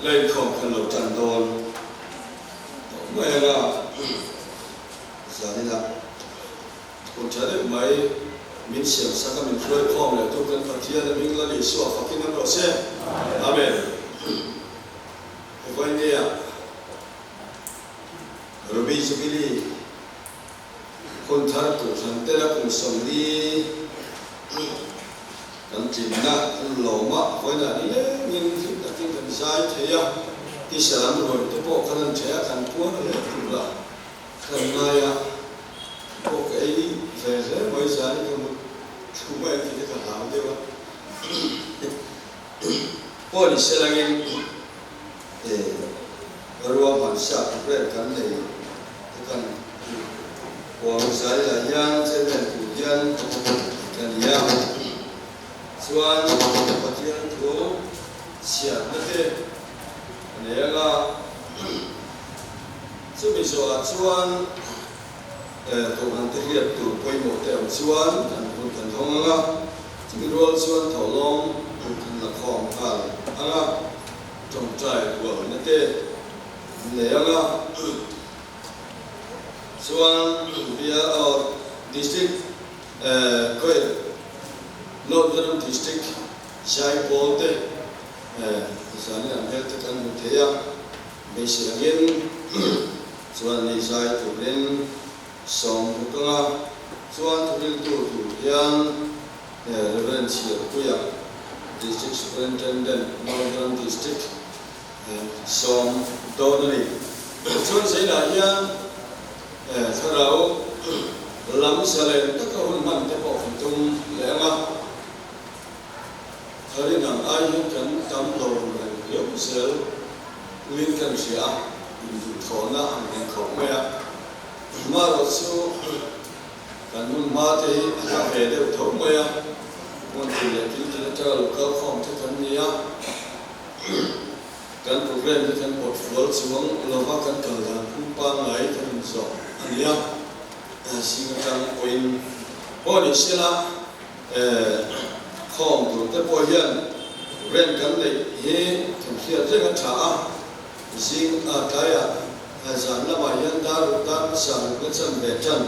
La inkhawm khan lo tan dawn tawh mai anga zaninah hun tha deuh mai min siam sak a min hruai khawm leh tu kan Pathian a hming Lal Isua fakin awm rawh se. Amen. Vawinia Ruby Jubilee Hun thar Kohhran tela kum 40 kan tlinna lawmah vawiinah ni lengin hlim takin kan zai thei a, tisa lam ruai te pawh kan han ṭheh a, kan puar hle tur a kan ngai a, pawh ka ei ve hle mai zan ka mut thu mai tih te ka hlau deuh a, pawh ni se langin ruahman sa vel kan nei te kan Huang zai lah hian chairman tur hian ka ni a, chuan Pathian thu chhiatna te a nei ang a, chumi zawhah chuan Kohhran te hriat tur pawimawh te ang chuan kan hun kan hawng ang a, chumi rual chuan thawhlawm kan la khawm nghal ang a, tawngtai rualna te an nei ang a. Chuan bia or district khawi North Mizoram district Zaipawl te zan in an hel te kan hmu thei a, beisei angin chuan ni zai turin sawm bawk anga chuan thuriltu tur hian Reverend Chhiarpuia District Superintendent North Mizoram District 10 dawn a ni. Chuan zeinah hian thlarau lam zalen taka hun hman te pawh kan tum leh ang a, tharin ang ai hian kan tam lo reng riau zel min kan hria a, induhthawhna ang reng khawp mai a. Amaherawh chu kan hun hma te hi a hla ve deuh tho mai a, hmun tin leh kil tin atanga lo kal khawm te kan ni a. Kan program hi kan pawt fual chuang lova kan kal dan phung pangngai kan inzawh a ni a, zing atang pawhin pawh ni sela khawm tur te pawh hian program kan neih hi kan hriat reng a tha a, zing tlaiah zan lamah hian dar ruk dar hmasa rukna chan ve tan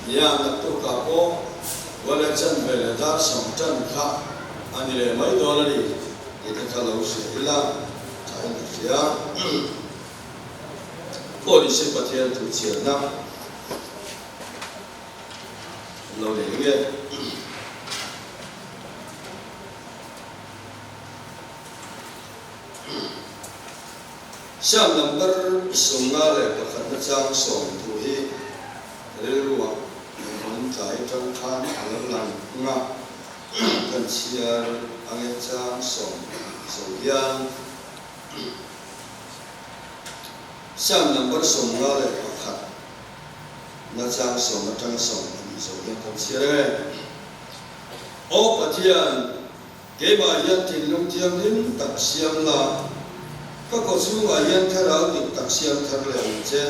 nia naktukah pawh Wala chan ve leh dar 10 tan kha a ni leh mai dawn a ni. Tih te kha lo hria ila tha in ka hria. Pawh ni se Pathian thu chhiatna an lo nei nge. Psalm number 51 na chang 10 thu hi rilruah an tlai tang khan a lo lang nga. Kan chhiar ange chang 10 zo hian Psalm number 51 na chang 10 atanga 12 zo hian kan chhiar ange. Aw Pathian, keimah hian thinlung thianghlim tak siam la, ka kaw chhungah hian thlarau dik tak siam thar leh ang che.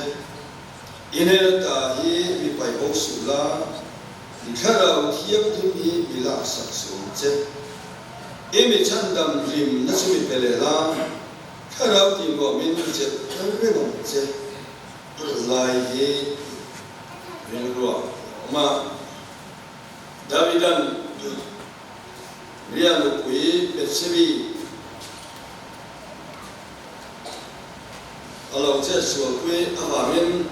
I hnen ata hi mi paih bo suh la, I thlarau thianghlim hi mi laksak suh ang che. I mi chhandam hlim na chu mi pe leh la, thlarau tih nuamin mi chelh thar reng ang che. Lai hi rilruah a awm a. Davidan Ria nupui Bethsebi a lo chet sualpui avangin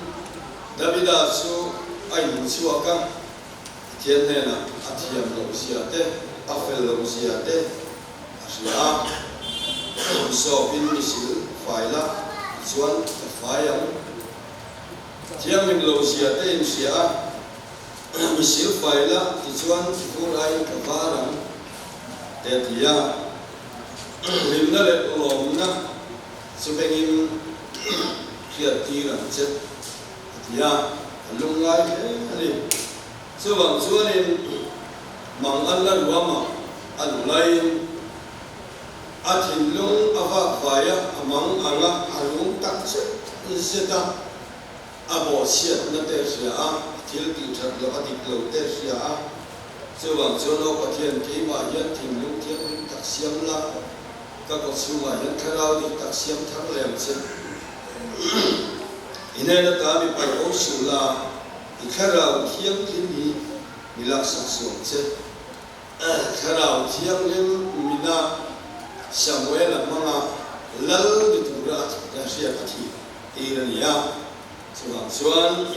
Davida chu a inhmuchhuak a, Pathian hnenah a thiam loh zia te, a fel loh zia te a hria a. Sawpin mi sil fai la, tichuan ka fai ang. Thianghlim loh zia te inhria a, mi sil fai la, tichuan vur aiin ka var ang, te a ti a. Hlimna leh lawmna chu bengin hriat tir ang che, a ti a, a lungngai hle a ni. Chuvang chuanin mang an la ruamah a luh laiin a thinlung a vak vai a, a mang ang a, a lung tak zet zet a, a bawhchhiatna te hria a, a thil tih that loh a dik lo te hria a. Chuvang chuan aw Pathian, keimah hian thinlung thianghlim tak siam la. Ka kawchhungah hian thlarau dik tak siam thar leh ang che. I hnen ata mi paih bo suh la, i thlarau thianghlim hi mi laksak suh ang che. Thlarau thianghlim mina Samuela hmanga lal ni tura a hriat a thih tir a ni a. Chuvang chuan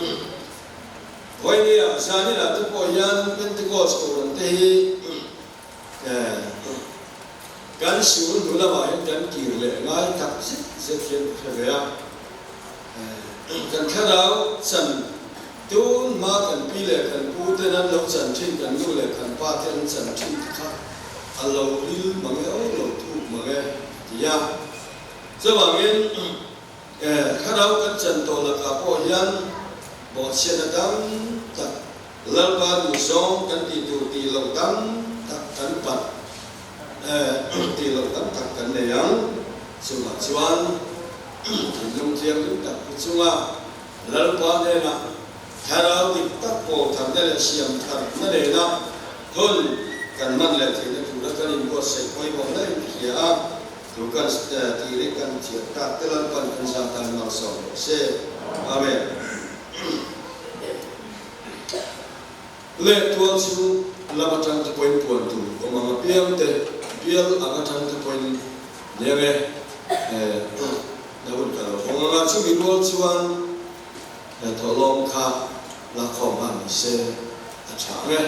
Vawinia zaninah te pawh hian Pentecost Kohhran te hi kan sul hnu lamah hian kan kir leh ngai tak zet zet hian ka hre ve a. Kan thlarau chan tun hma kan pi leh kan pu ten an lo chan thin, kan nu leh kan pa te an chan thin te kha a lo ril mang e, aw lo thuk mang e a ti a. Chuvangin thlarau kan chan tawh lakah pawh hian bawhchhiatna tam tak, Lalpa duhzawng kan tih tur tih loh tam tak kan pat tih loh tam tak kan nei ang. Chungah chuan thinlung thianghlim tak pu chunga Lalpa hnenah thlarau dik tak pawl tharna leh siam tharna nena hun kan hman leh theihna tura kan inbuatsaih pawimawh hle in ka hria a, tu kan tih leh kan thiam tak te Lalpan kan zah tan malsawm rawh se. Amen. Leh tual chu lam atang te pawhin puan tur awm ang apiang te, bial ang atang te pawhin nia nge na hun ka lo hawng ang a, chumi rual chuan thawhlawm kha lakkhawm hman ni se a tha ang e.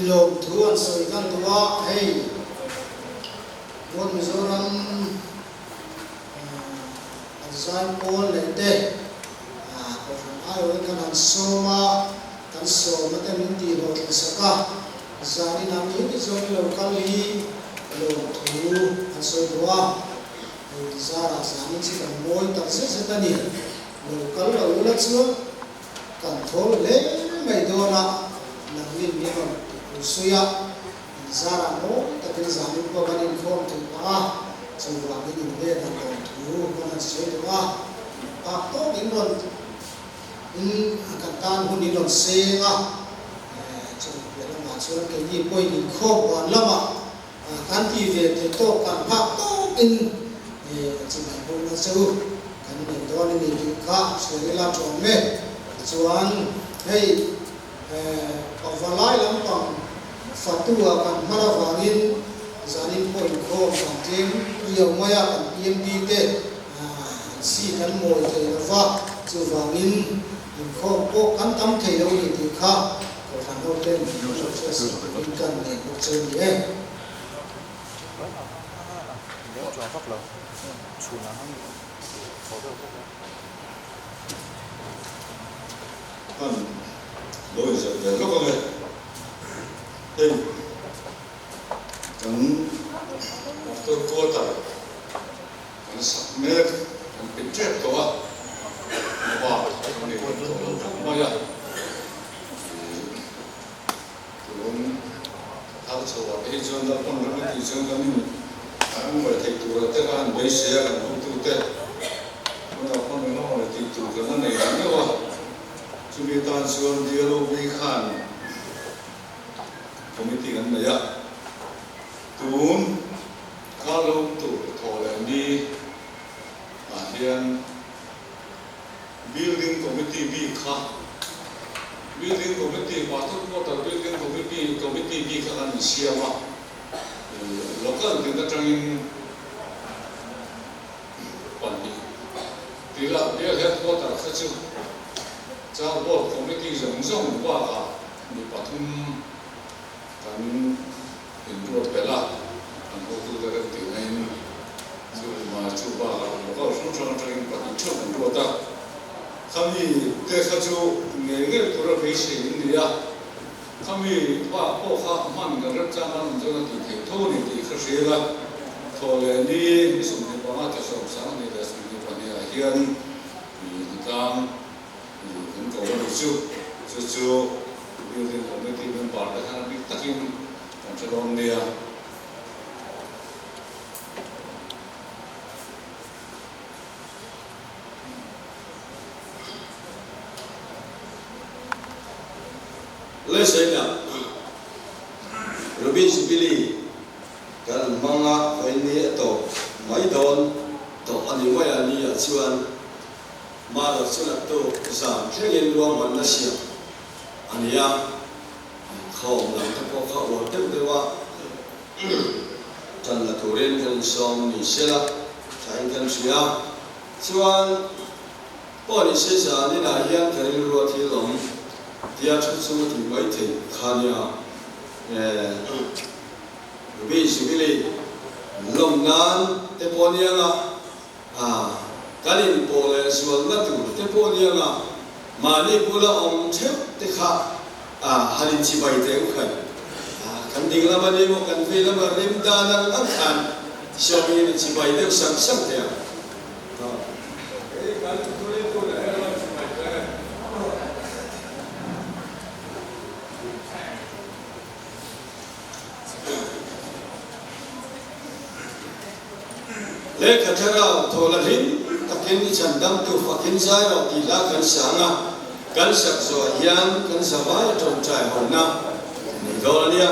Lawmthu an sawi kan duh a, hei North Mizoram an zaipawl leh te Kohhran aiawhin kan han sawm a, kan sawmna te min tih hlawhtlin sak a, zanin ang hi ni chuan lo kal hi lawmthu an sawi duh a, hei zarah zanin chu kan mawi tak zet zet a ni, lo kal lo ula chuan kan thawl hle mai dawn a, nangnin min rawn tihpui suih a, in zarah mawi takin zanin pawh kan inkhawm thei pah a, chuvangin in hnenah lawmthu kan han sawi duh a, pak tawk in rawn in kan tan hun in rawn seng a, chumi piah lamah chuan keini pawhin inkhawm huan lamah kan ti ve thei tawk kan phak tawkin chimai bawkna che u kan nei dawn a ni tih kha hria ila tawng e. Tichuan hei Pavalai lampang fatua kan hman avangin zanin pawh inkhawm kan tlem riau mai a, kan PMD te an seat an mawi thei lo va, chuvangin inkhawm pawh kan tam thei lo ni tih kha Kohhran ho ten min lo hriat sak turin kan nei bawk che ni e. Hman lo inzawh ve lawk ang e. Hei kan motor quarter kan sak mek kan pe tep tawh a, bak kan nei leh tawh lo khawp mai a. Tun thar chhoah te hi chuan Lalpan ram a tih chuan kan in an ngawi theih tur ah te kha han beisei a kan hotute tunah pawh eng emaw tih tur kan la nei lo meuh a, chumi atan chuan DLOB khan committee kan nei a, tun kha lo tur thawh leh ni ah hian Building Committee bik kha Building Committee, Pastor Quarter Building Committee, Committee bik kha kan insiam a, local din atangin pahnih tila Bial Headquarter kha chu Char Board Committee zawng zawng bakah mi pathum kan inruat belh a, kan hotute rem tihnain chu ma chu bakah local hrang hrang atangin pahnih theuh kan ruat a, khami te kha chu ngei ngei tura beisei in ni a, khami bak pawh kha hman kan remchang an awm chuan a tih theih tho a ni tih kha hria ila. Thawhleh ni ni 25 thla 12 22 ah hian hnatlang kan ko a ni chu. Chu chu Building Committee member te khan a bik takin kan hre dawn nia. Leseina Ruby Jubilee kan hmang a, vawiin a tawp mai dawn tawh a ni mai a, ni ah chuan Mara chu naktuk zan thlengin ruahmanna siam a ni a, khawm lam te pawh kha uar deuh deuh a tan la turin kan insawm ni sela thain kan hria. Chuan pawh ni se zan inah hian ka rilru a thil awm tia thu chu a ti mai thei kha nia. Ruby Jubilee lawm nan te pawh nianga kan inpawh leh zualna tur te pawh nianga mahni bula awm theuh te kha han inchibai teh u khaih. Kan ding lam a ni maw kan vei lama rim dan ang ang khan sawmin inchibai deuh sang sang teh ang. Lehkha thlarau thaw la hlim takin i chhandamtu fakin zai rawh tih hla kan sang a, kan sak zawh hian kan zavai a tawngtai hawnna nei dawn a nia.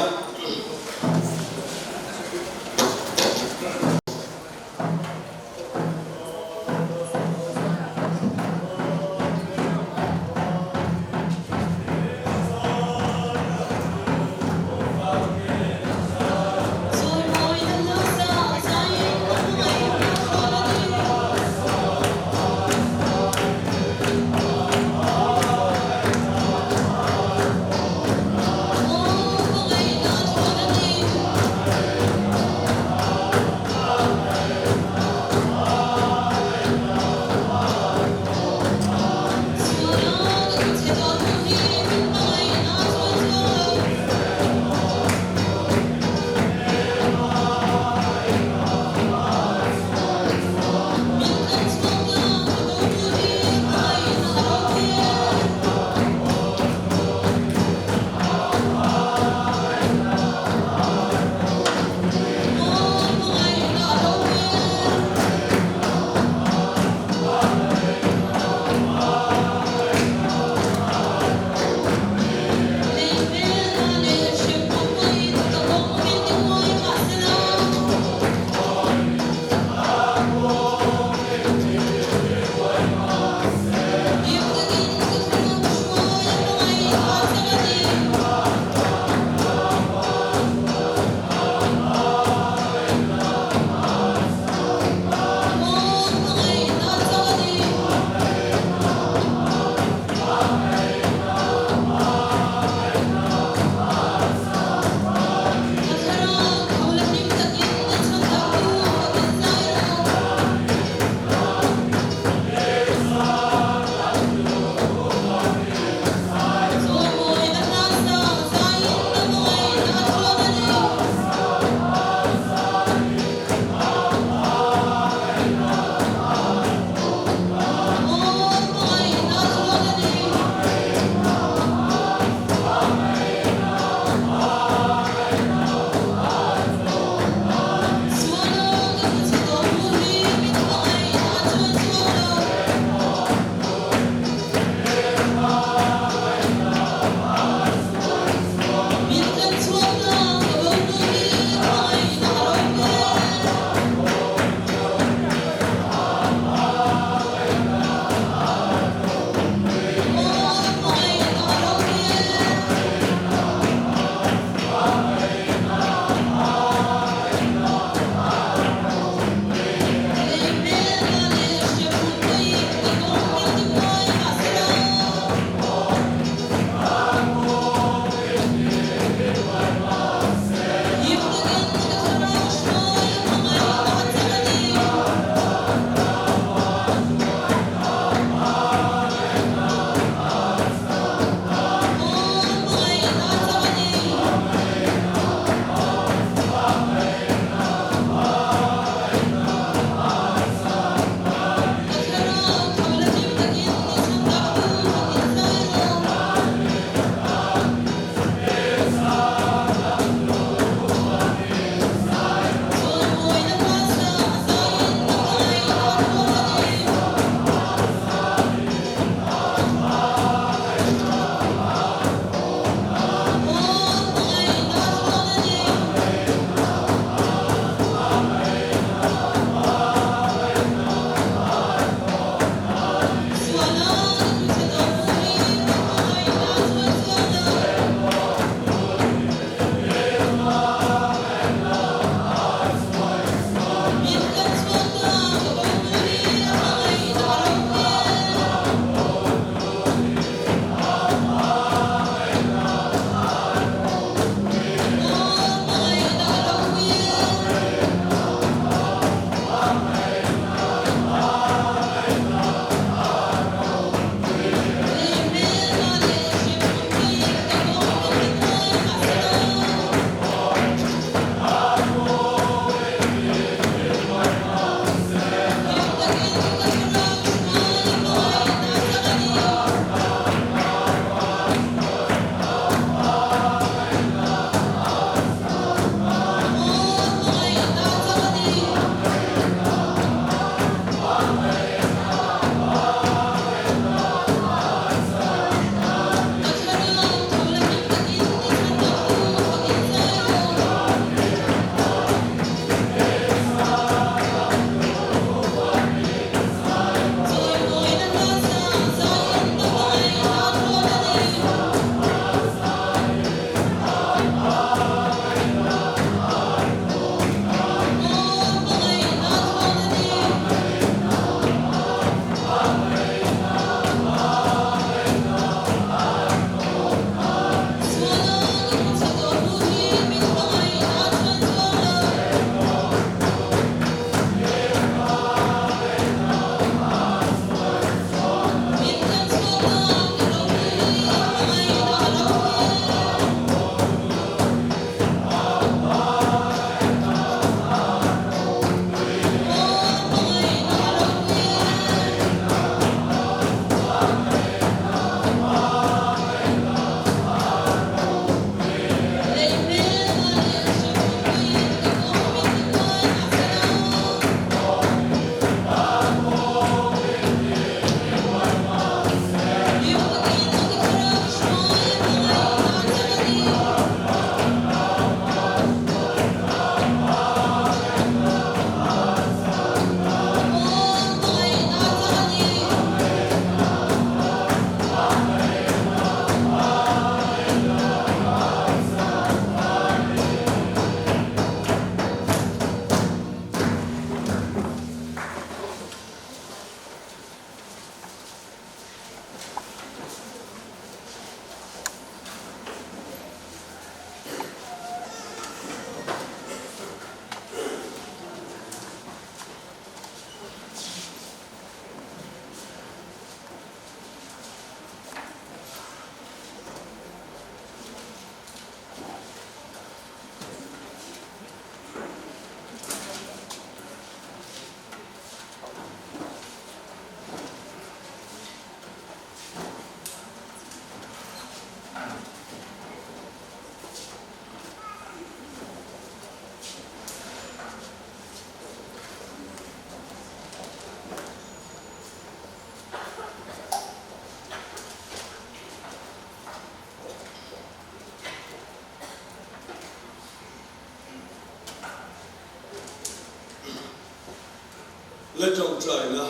Le tawngtaina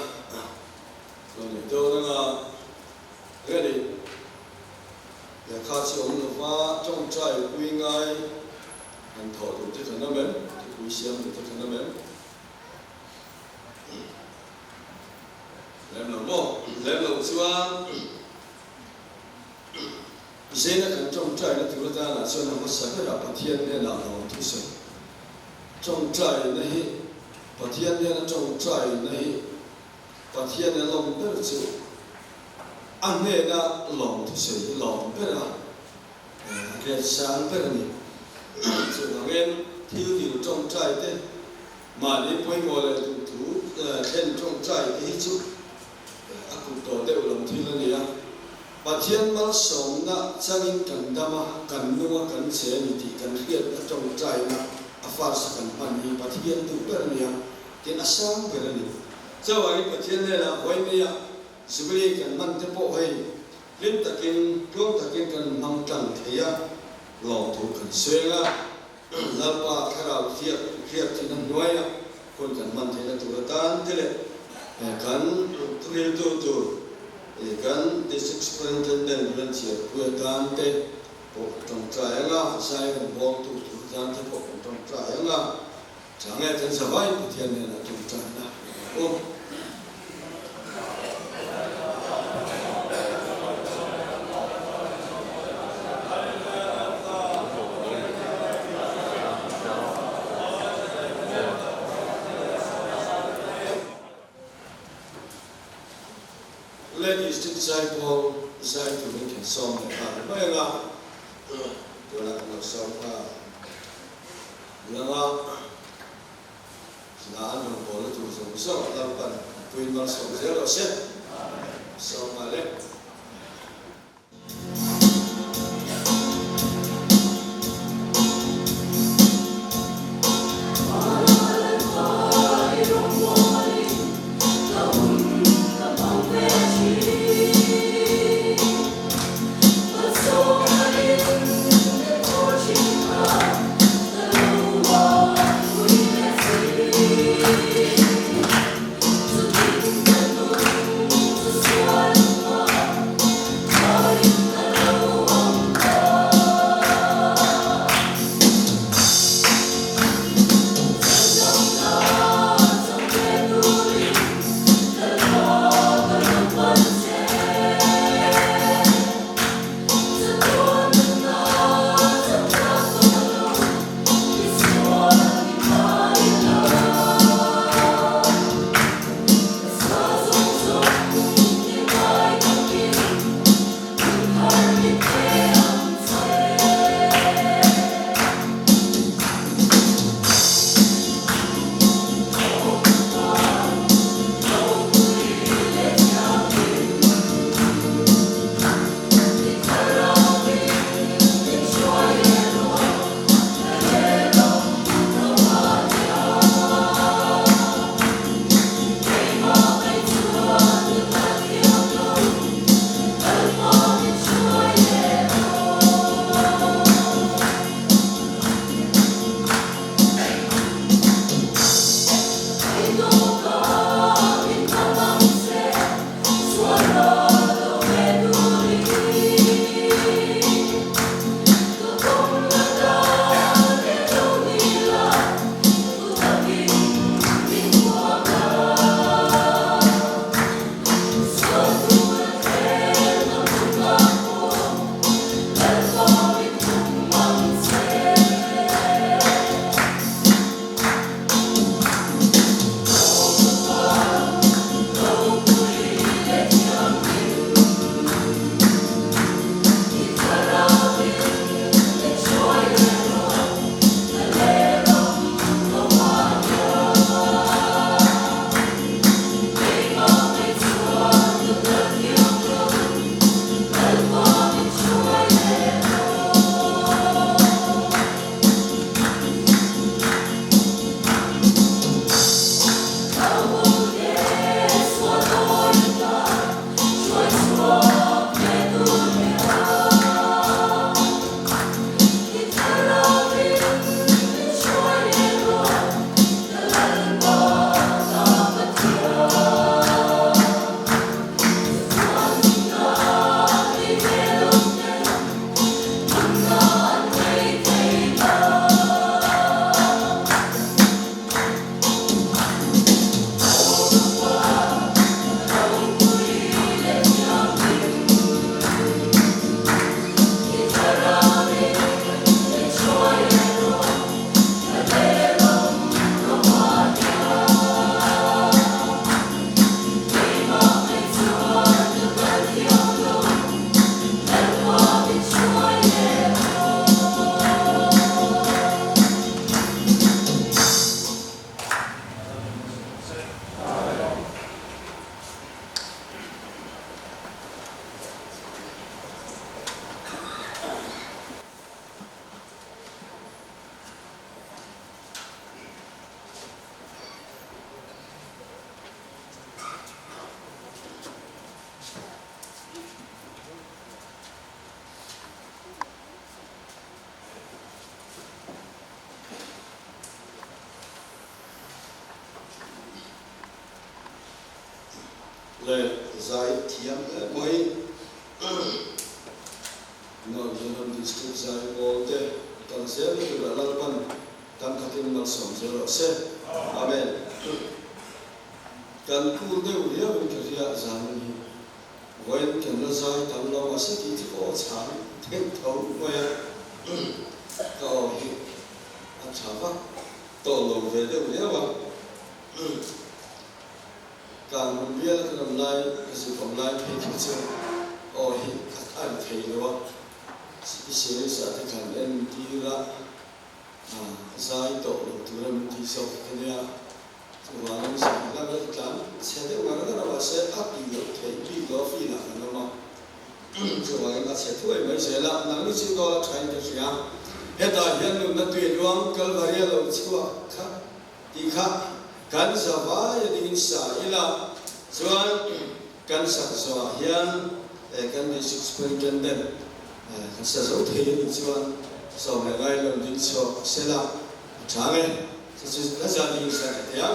lo nei dawn anga ready lehkha chi awm lova tawngtai pui ngai han thawh duh te kan awm em? Thupui siam duh te kan awm em? Lem lo maw? Lem loh chuan Zena kan tawngtaina tur atanah chuan a hmasa berah Pathian hnenah lawm thusawi. Tawngtaina hi Pathian hnena tawngtaina hi Pathian a lawm ber chu a hnena lawm thusawi hi lawm ber a, a riat sang ber a ni. Chuvangin thil dil tawngtai te, mahni pawimawh leh duhthu thlen tawngtai te hi chu A kut tawh deuh lo thil a ni a, Pathian malsawmna changin kan dam a, kan nung a, kan che a ni tih kan hriat a tawngtaina a first a kan hman hi Pathian duh ber a ni a, tin a sang ber a ni. Chuvangin Pathian hnenah Vawinia Jubilee kan hman te pawh hei hlim takin tluang takin kan hmang tlang thei a, lawmthu kan seng a, Lalpa thlarau hriat hriat thin a hnuaia hun kan hman theihna tur atan te leh kan thuriltu tur kan District Superintendent Lalchiarpui atan te pawh kan tawngtai ang a, zai rawn bawltu tur atan te pawh kan tawngtai ang a, change kan zavai Pathian hnenah tawngtaina a awm. Ladies chu zaipawl zai turin kan sawm leh nghal mai ang a, tunah kan lo sawm nghal lang a. Hla an rawn bawl a tur zawng zawng Lalpan puiin malsawm zel rawh se. Sawm nghal e. Le zai thiam hle mai. North Mizoram District Zaipawl te kal zel na turah Lalpan tam khatin malsawm zel rawh se. Amen. Kan kul deuh riau in ka hria zan hi. Vawiin kan la zai tam lo mahse tih chu ka aw chhang theuh tho mai a. Ka aw hi a tha vak tawh lo ve deuh riau a. Kan hun bial kan awm lai, ka zuk awm lai phei khi chu aw hi a ri thei lo a, specialist ah te kan en tir a, zai tawh lo tur a min tih zawk ka nia, chuvangin zan lam hi tlan chhe deuh ngar ngar a mahse a tih loh theih bik lo a feel ah kan awm a, chuvangin a chhe thuai mai zel a, nang ni chu dawl a thain ka hria, hetah hian nunna tui luang Kalvaria lo chhuak kha Tih kha kan zavai a dingin sa ila chuan kan sak zawhah hian kan District Superintendent kan sa zo thei a nih chuan sawm leh ngai lo ding chhuak sela a tha nge chu chu ka zah dingin sa ka ti a.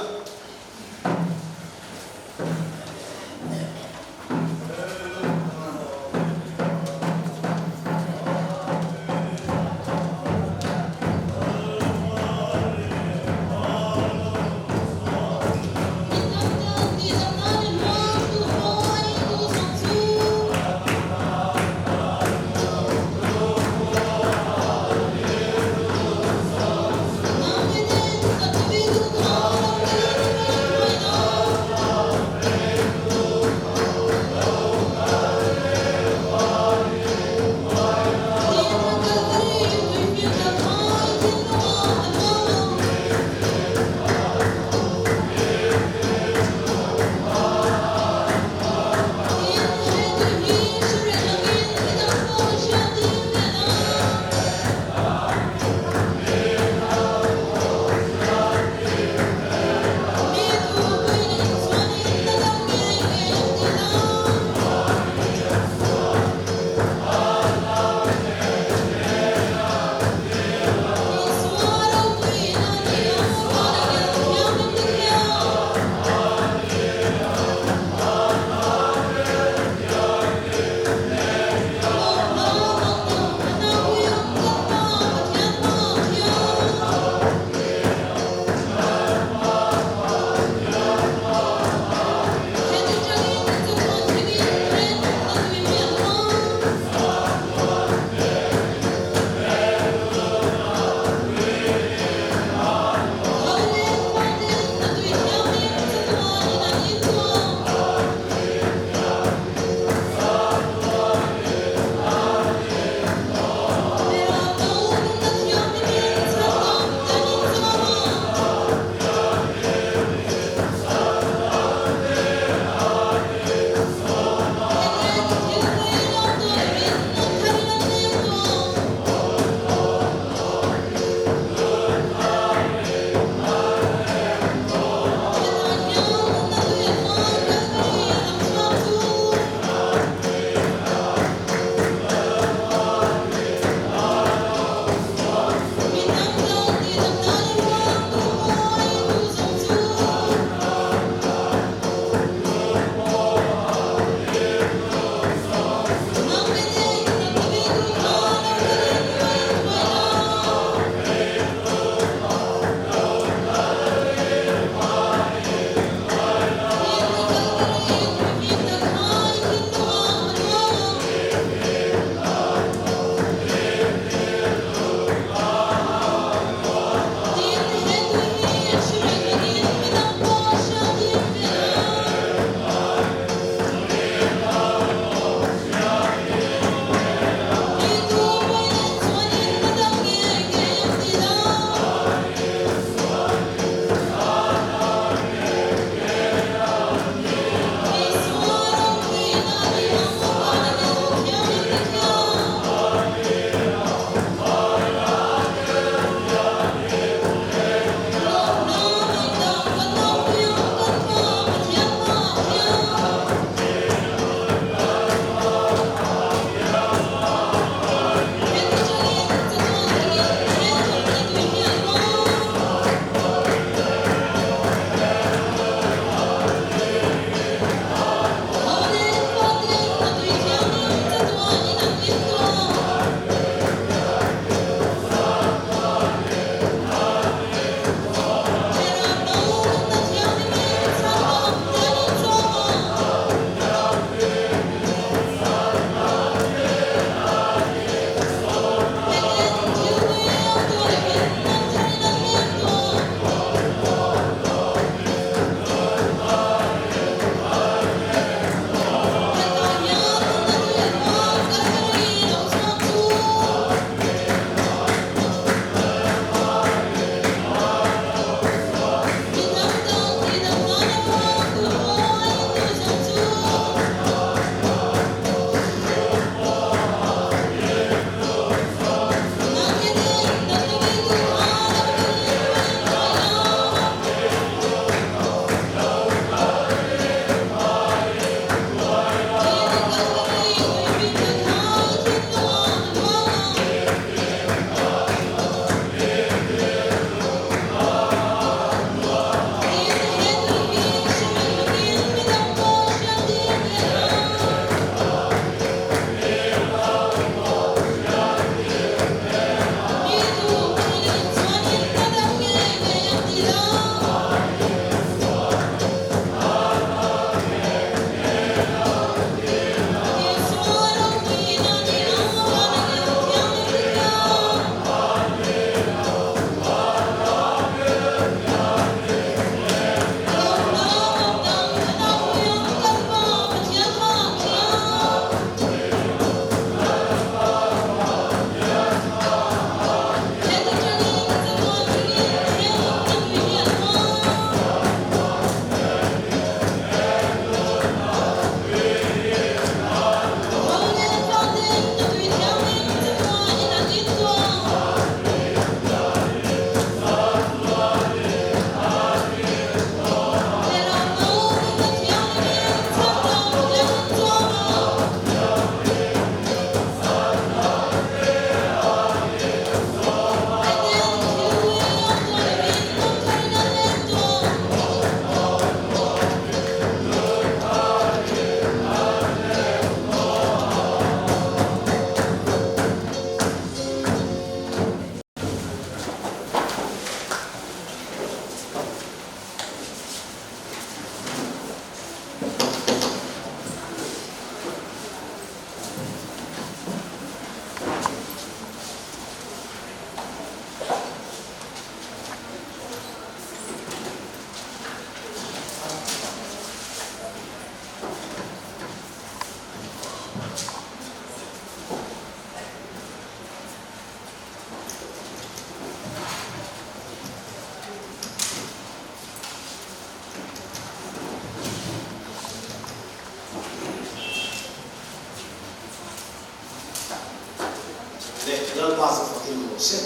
rawh se.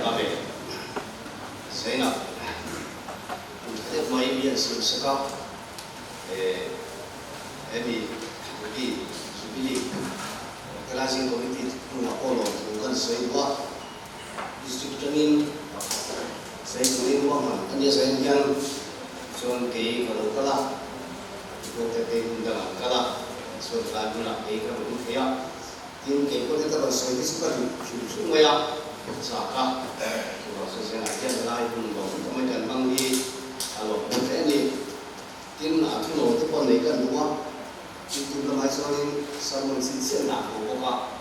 Amen. Zaina kum tha deuh mai mi an siam sak a, hemi Ruby Jubilee Organizing Committee hnungah pawh lawmthu kan sawi duh a, District atangin sawi turin ruahman a nia zain hian chuan kei ka lo kal a, Tikuate te hun dangah an kal a, chuan tlai hmunah kei ka rawn thei a. Tin, kei pawh heta rawn sawi te chu ka duh hrim hrim mai a, chak a, chuvang chuan zingah hian lai hun lo ta mai kan hmang hi a lawmawm hle a ni. Tin, a thu lo te pawh nei kan duh a, YouTube lamah chuanin sermon chhinchhiah dah lo bawk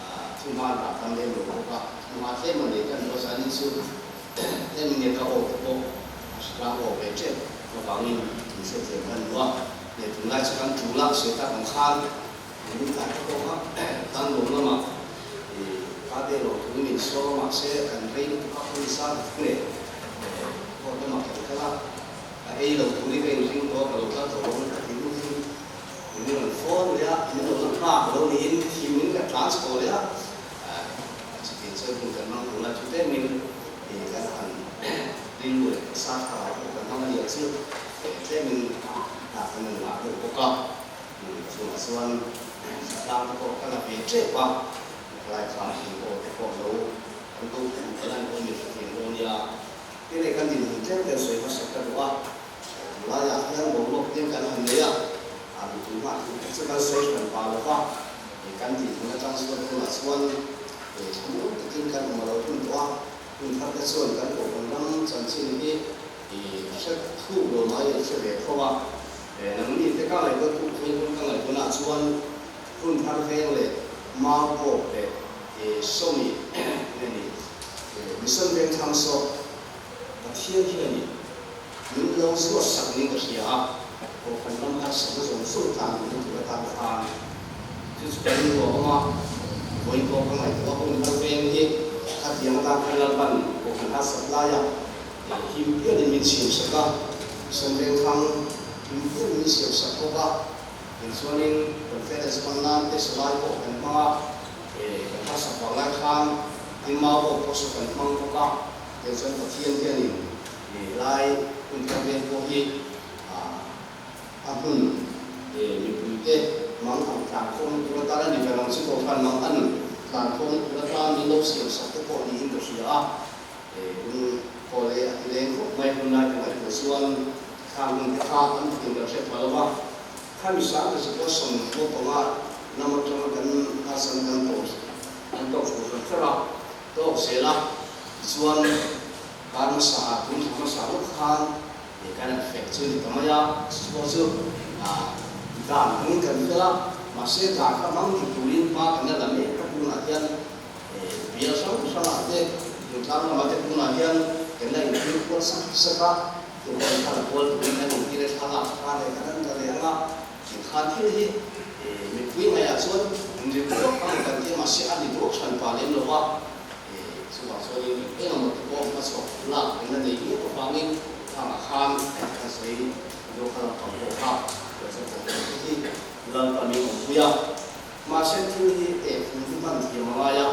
a, thu hma dah tam lem lo bawk a, thu hma tlem a nei kan duh a, zanin chu tlem nge ka aw te pawh a hritlang aw ve tep avangin min hriatthiam kan duh a, leh tunlai chu kan tul a, sawi tak ang khan Min tlai ta bawk a, tan lawm lamah i ka te lo thu min sawm a mahse kan rei lutuk a hun sang tak nge court lamah kan kal a, a ei lo tur hi ka inring tawh a ka lo kal tawh lo ka ti lutin min rawn phone leh a, min lo la nghak lo niin thim in ka tlan chho leh a, chutiang chuan hun kan hmang tur lai chu tlemin i kan han rilru leh sa thlarau pawh kan hmang a nia chu tlemin hna kan rawn ngah deuh bawk a. Chungah chuan tlang te pawh ka la ve tep a, helai kha eng aw te pawh lo kan ko thlen te lan pawh min hrethiam dawn nia. Tin hei kan dinhmun tlem tlem sawi hmasa ka duh a, tunlaiah hian boruak tlem kan han nei a, a mipui nghah thu tak chu kan sawi hran pah lo va, kan dinhmun atang chuan tunah chuan thlamuang takin kan awm a lo hun tawh a, hun thar te chuan kan kohhran ram chanchin hi i hre thuk lo mai an hre ve tho a. Nangni te ka ngaihtuah tuk phei hun ka ngaihtuahna ah chuan hun thar veng leh mau pawp leh sawmi nge ni mission veng thlang saw Pathian hian i min lo zuat sak niin ka hria a, Kohhran ram harsatna zawng zawng tlan duhna tur atan khan chu chu kan inruah awm a, vawiin pawh ka ngaihtuah hun thar veng hi khatiang atan khan Lalpan Kohhran harsat laia Him pianin min siam sak a, Sanvengthang him pianin min siam sak bawk a, tichuanin conference hman nan te salai pawh kan hmang a, kan harsak vang lai khan tin mau pawh pawh saw kan hmang bawk a, tichuan Pathian hianin lai hun thar veng pawh hi a hmun mipuite mang ang tlankhawm tur atan a ni ve ang chu Kohhran mang an tlankhawm tur atan min lo siam sak te pawh niin ka hria a. Hun haw leh a ti leng khawp mai hun lai ka ngaihtuah chuan khang hun te kha an thin kan hre pha lo va, khami sang te chu pawh 45 lam atanga kan harsatna kan tawh an tawk chho hran hran a, tawk zel a, tichuan kar hmasa ah tun thla hmasa lawk khan kan an fek chu a ni ta mai a, chu pawh chu dan hmangin kan fel a, mahse dan kha hmang dik turin hma kan la la mek a tunah hian Bial hrang hrangah te, Thingtlang lamah te tunah hian kan la intir kual sak sak a, tunah khan a kual turin kan intir e thlalak kha leh kan an la leh ang a, tikhan thil hi mipui ngaiah chuan inril vak ang kan tia mahse a ni duak hran pa lem lo va, chuvang chuanin eng emaw te pawh hmachhawk lak kan la nei miau avangin khangah khan kan sawi duak kha lampang pawh kha kan sawi tawh lo te hi Lalpa min awmpui a. Mahse thil hi eh fung hi hman thiam a ngai a,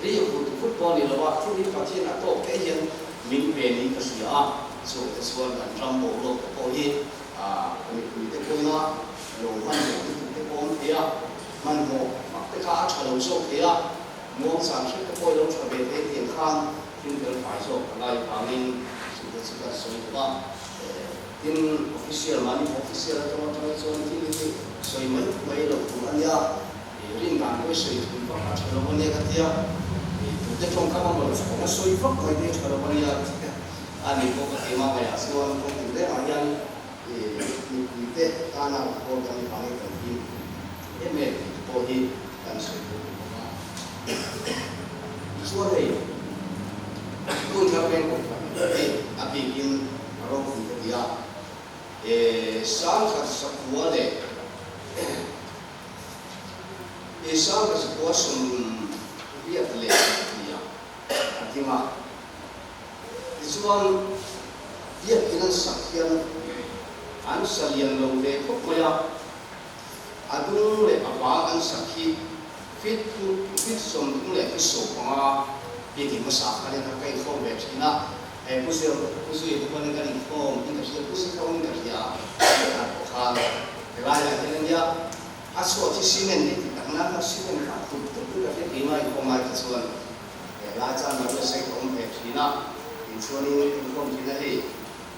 ri hut hut pawh a ni lo a, thil hi Pathian a tawk te hian min pe niin ka hria a, chung te chuan kan ram boruak te pawh hi mipui te pawina lo hmanhmawh lutuk te pawh awm thei a, hmanhmawh hmak te kha a tha lo zawk thei a, muangchang hret te pawh i lo tha ve thei tiang khan thil fel fai zawk a ngai vangin chung te chu kan sawi duh a. Tin, official mahni official atang atang hi chuan thil hi sawi mai mai loh tur a nia, rin dan pawh i sawi thun vak a tha lo a nia ka tia, tute tawngkam a mawlh chhawng a sawi vak mai te hi tha lo a nia a ni bawk a keimah ngaiah chuan kawng tin rengah hian mipuite tana rawn kan vangin kan him em em tih te pawh hi kan sawi tur a ni bawk a. Tichuan hei tun thar veng kohhran hi a bikin A ropui ka ti a, e sangkhat sakua leh e sangkhat sakua 88 nia a ding a. Tichuan biakin an sak hian an sa lian lo ve khawp mai a, a dung leh a bang an sak hi. Feet feet 30 leh feet 15 biakin hmasa khan in ka inkhawm ve thin a, he Pu Zir Pu Zui te pawhin kan inkhawm in ka hria, Pu Zir pawhin ka hria tih ah pawh khan helaiah hian a nia a chhuah chu cement hi ti tak nan kha cement kha a thup thup in ka hria keimah inkhawm lai kha chuan helai chuan lo sawi ka awm ve thin a, tinchuanin inkhawm thin a hei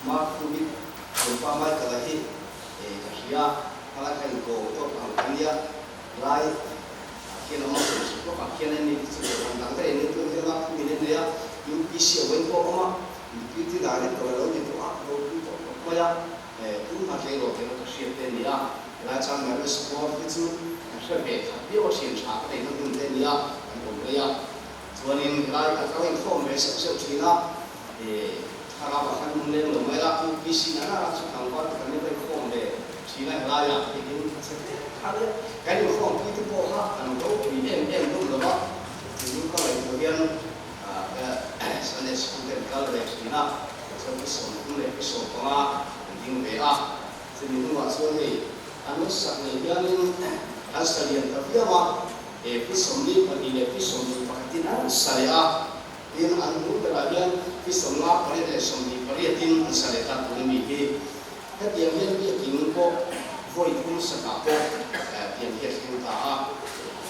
Mark Rubik Tumpa Michael-a hi ka hria hmalai kha inkawm tawk ang ka nia. Lai ah khian awm a, sawmsuk lawkah khian a ni chu kohhran dang daih an ni tun hian a min en nei a, UPC a vawi pawh a awm a, Deputy Director a lo ni tawh a, ropui tawh khawp mai a, tun hma tleirawl te ka hriat te a ni a, helai chuan Marriage Board hi chu ka hre ve khat viau a, thian tha ka neihna hmun te a ni a, kan awm rei a, chuanin helai ka kal inkhawm ve zeuh zeuh thin a, thlarau ah khan lung leng lo mai la, UPC na na chu tlangval te kan in inkhawm ve thin a, helaiah engin a che hle kha nia, kan inkhawmpui te pawh kha an ropui em em hlawm lo a, tunu ka ngaihtuah hian Sunday school te an kal ve thin a, chuan pi 30 leh pi 15 an ding ve a, chumi hnuah chuan hei an lo sak nei hianin an sa lian ta viau a, pi 42 leh pi 21 in an sa leh a. Tin, an hmuh berah hian pi 58 leh 28 in an sa leh ta tun a ni hi. Hetiang hian biakin pawh vawi thum sakah pawh tiang hi a thleng ta a.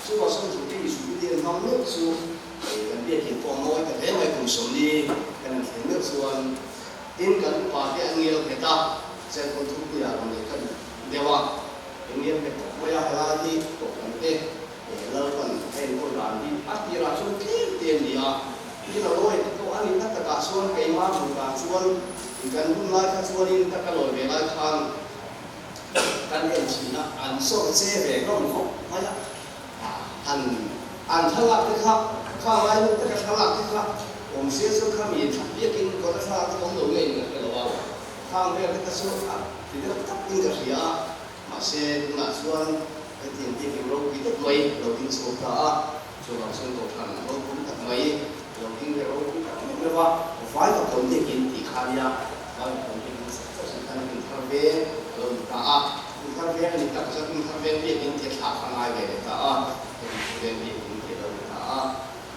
Chuvah chuan Judy Jubilee an hmang meuh chu kan biakin pawh a mawi ta hle mai kum 40 kan han thleng meuh chuan. Tin, kan upa te an ngel nghet a, Cherkawn Thupui-ah rawn leh ka duh deuh a, an ngel nghet tawh mai a, helai hi Kohhran te Lalpan a enkawl dan hi a tirah chuan tlem te a ni a, tin a lawi te pawh a ni na takah chuan keimah hmuh dan chuan kan hun lai kha chuanin ka ka lawi ve lai khan kan en thin a, an sawr che ve hlawm khawp mai a, an an thlalak te kha khang lai nu te ka thlalak te kha awm se chuan kha mi thla biakin kawta thlalak te awm lo ngeiin ka hre lo a, khang vel te kha chu a ti deuh tak in ka hria a. Mahse, tunah chuan hetiang biakin ropui tak mai lo ding chhuak ta a, chuvang chuan Kohhran ropui tak mai lo ding leh ropui tak meuh meuh a, vai ka kawn biakin tih kha nia, vai ka kawn biakin sak chauh sin khan Kumthar Veng a lo ni ta a, Kumthar Veng a ni tak chuan Kumthar Veng biakin tih a thlak kha ngai ve leh ta a, Kumthar Veng biakin tih a lo ni ta a.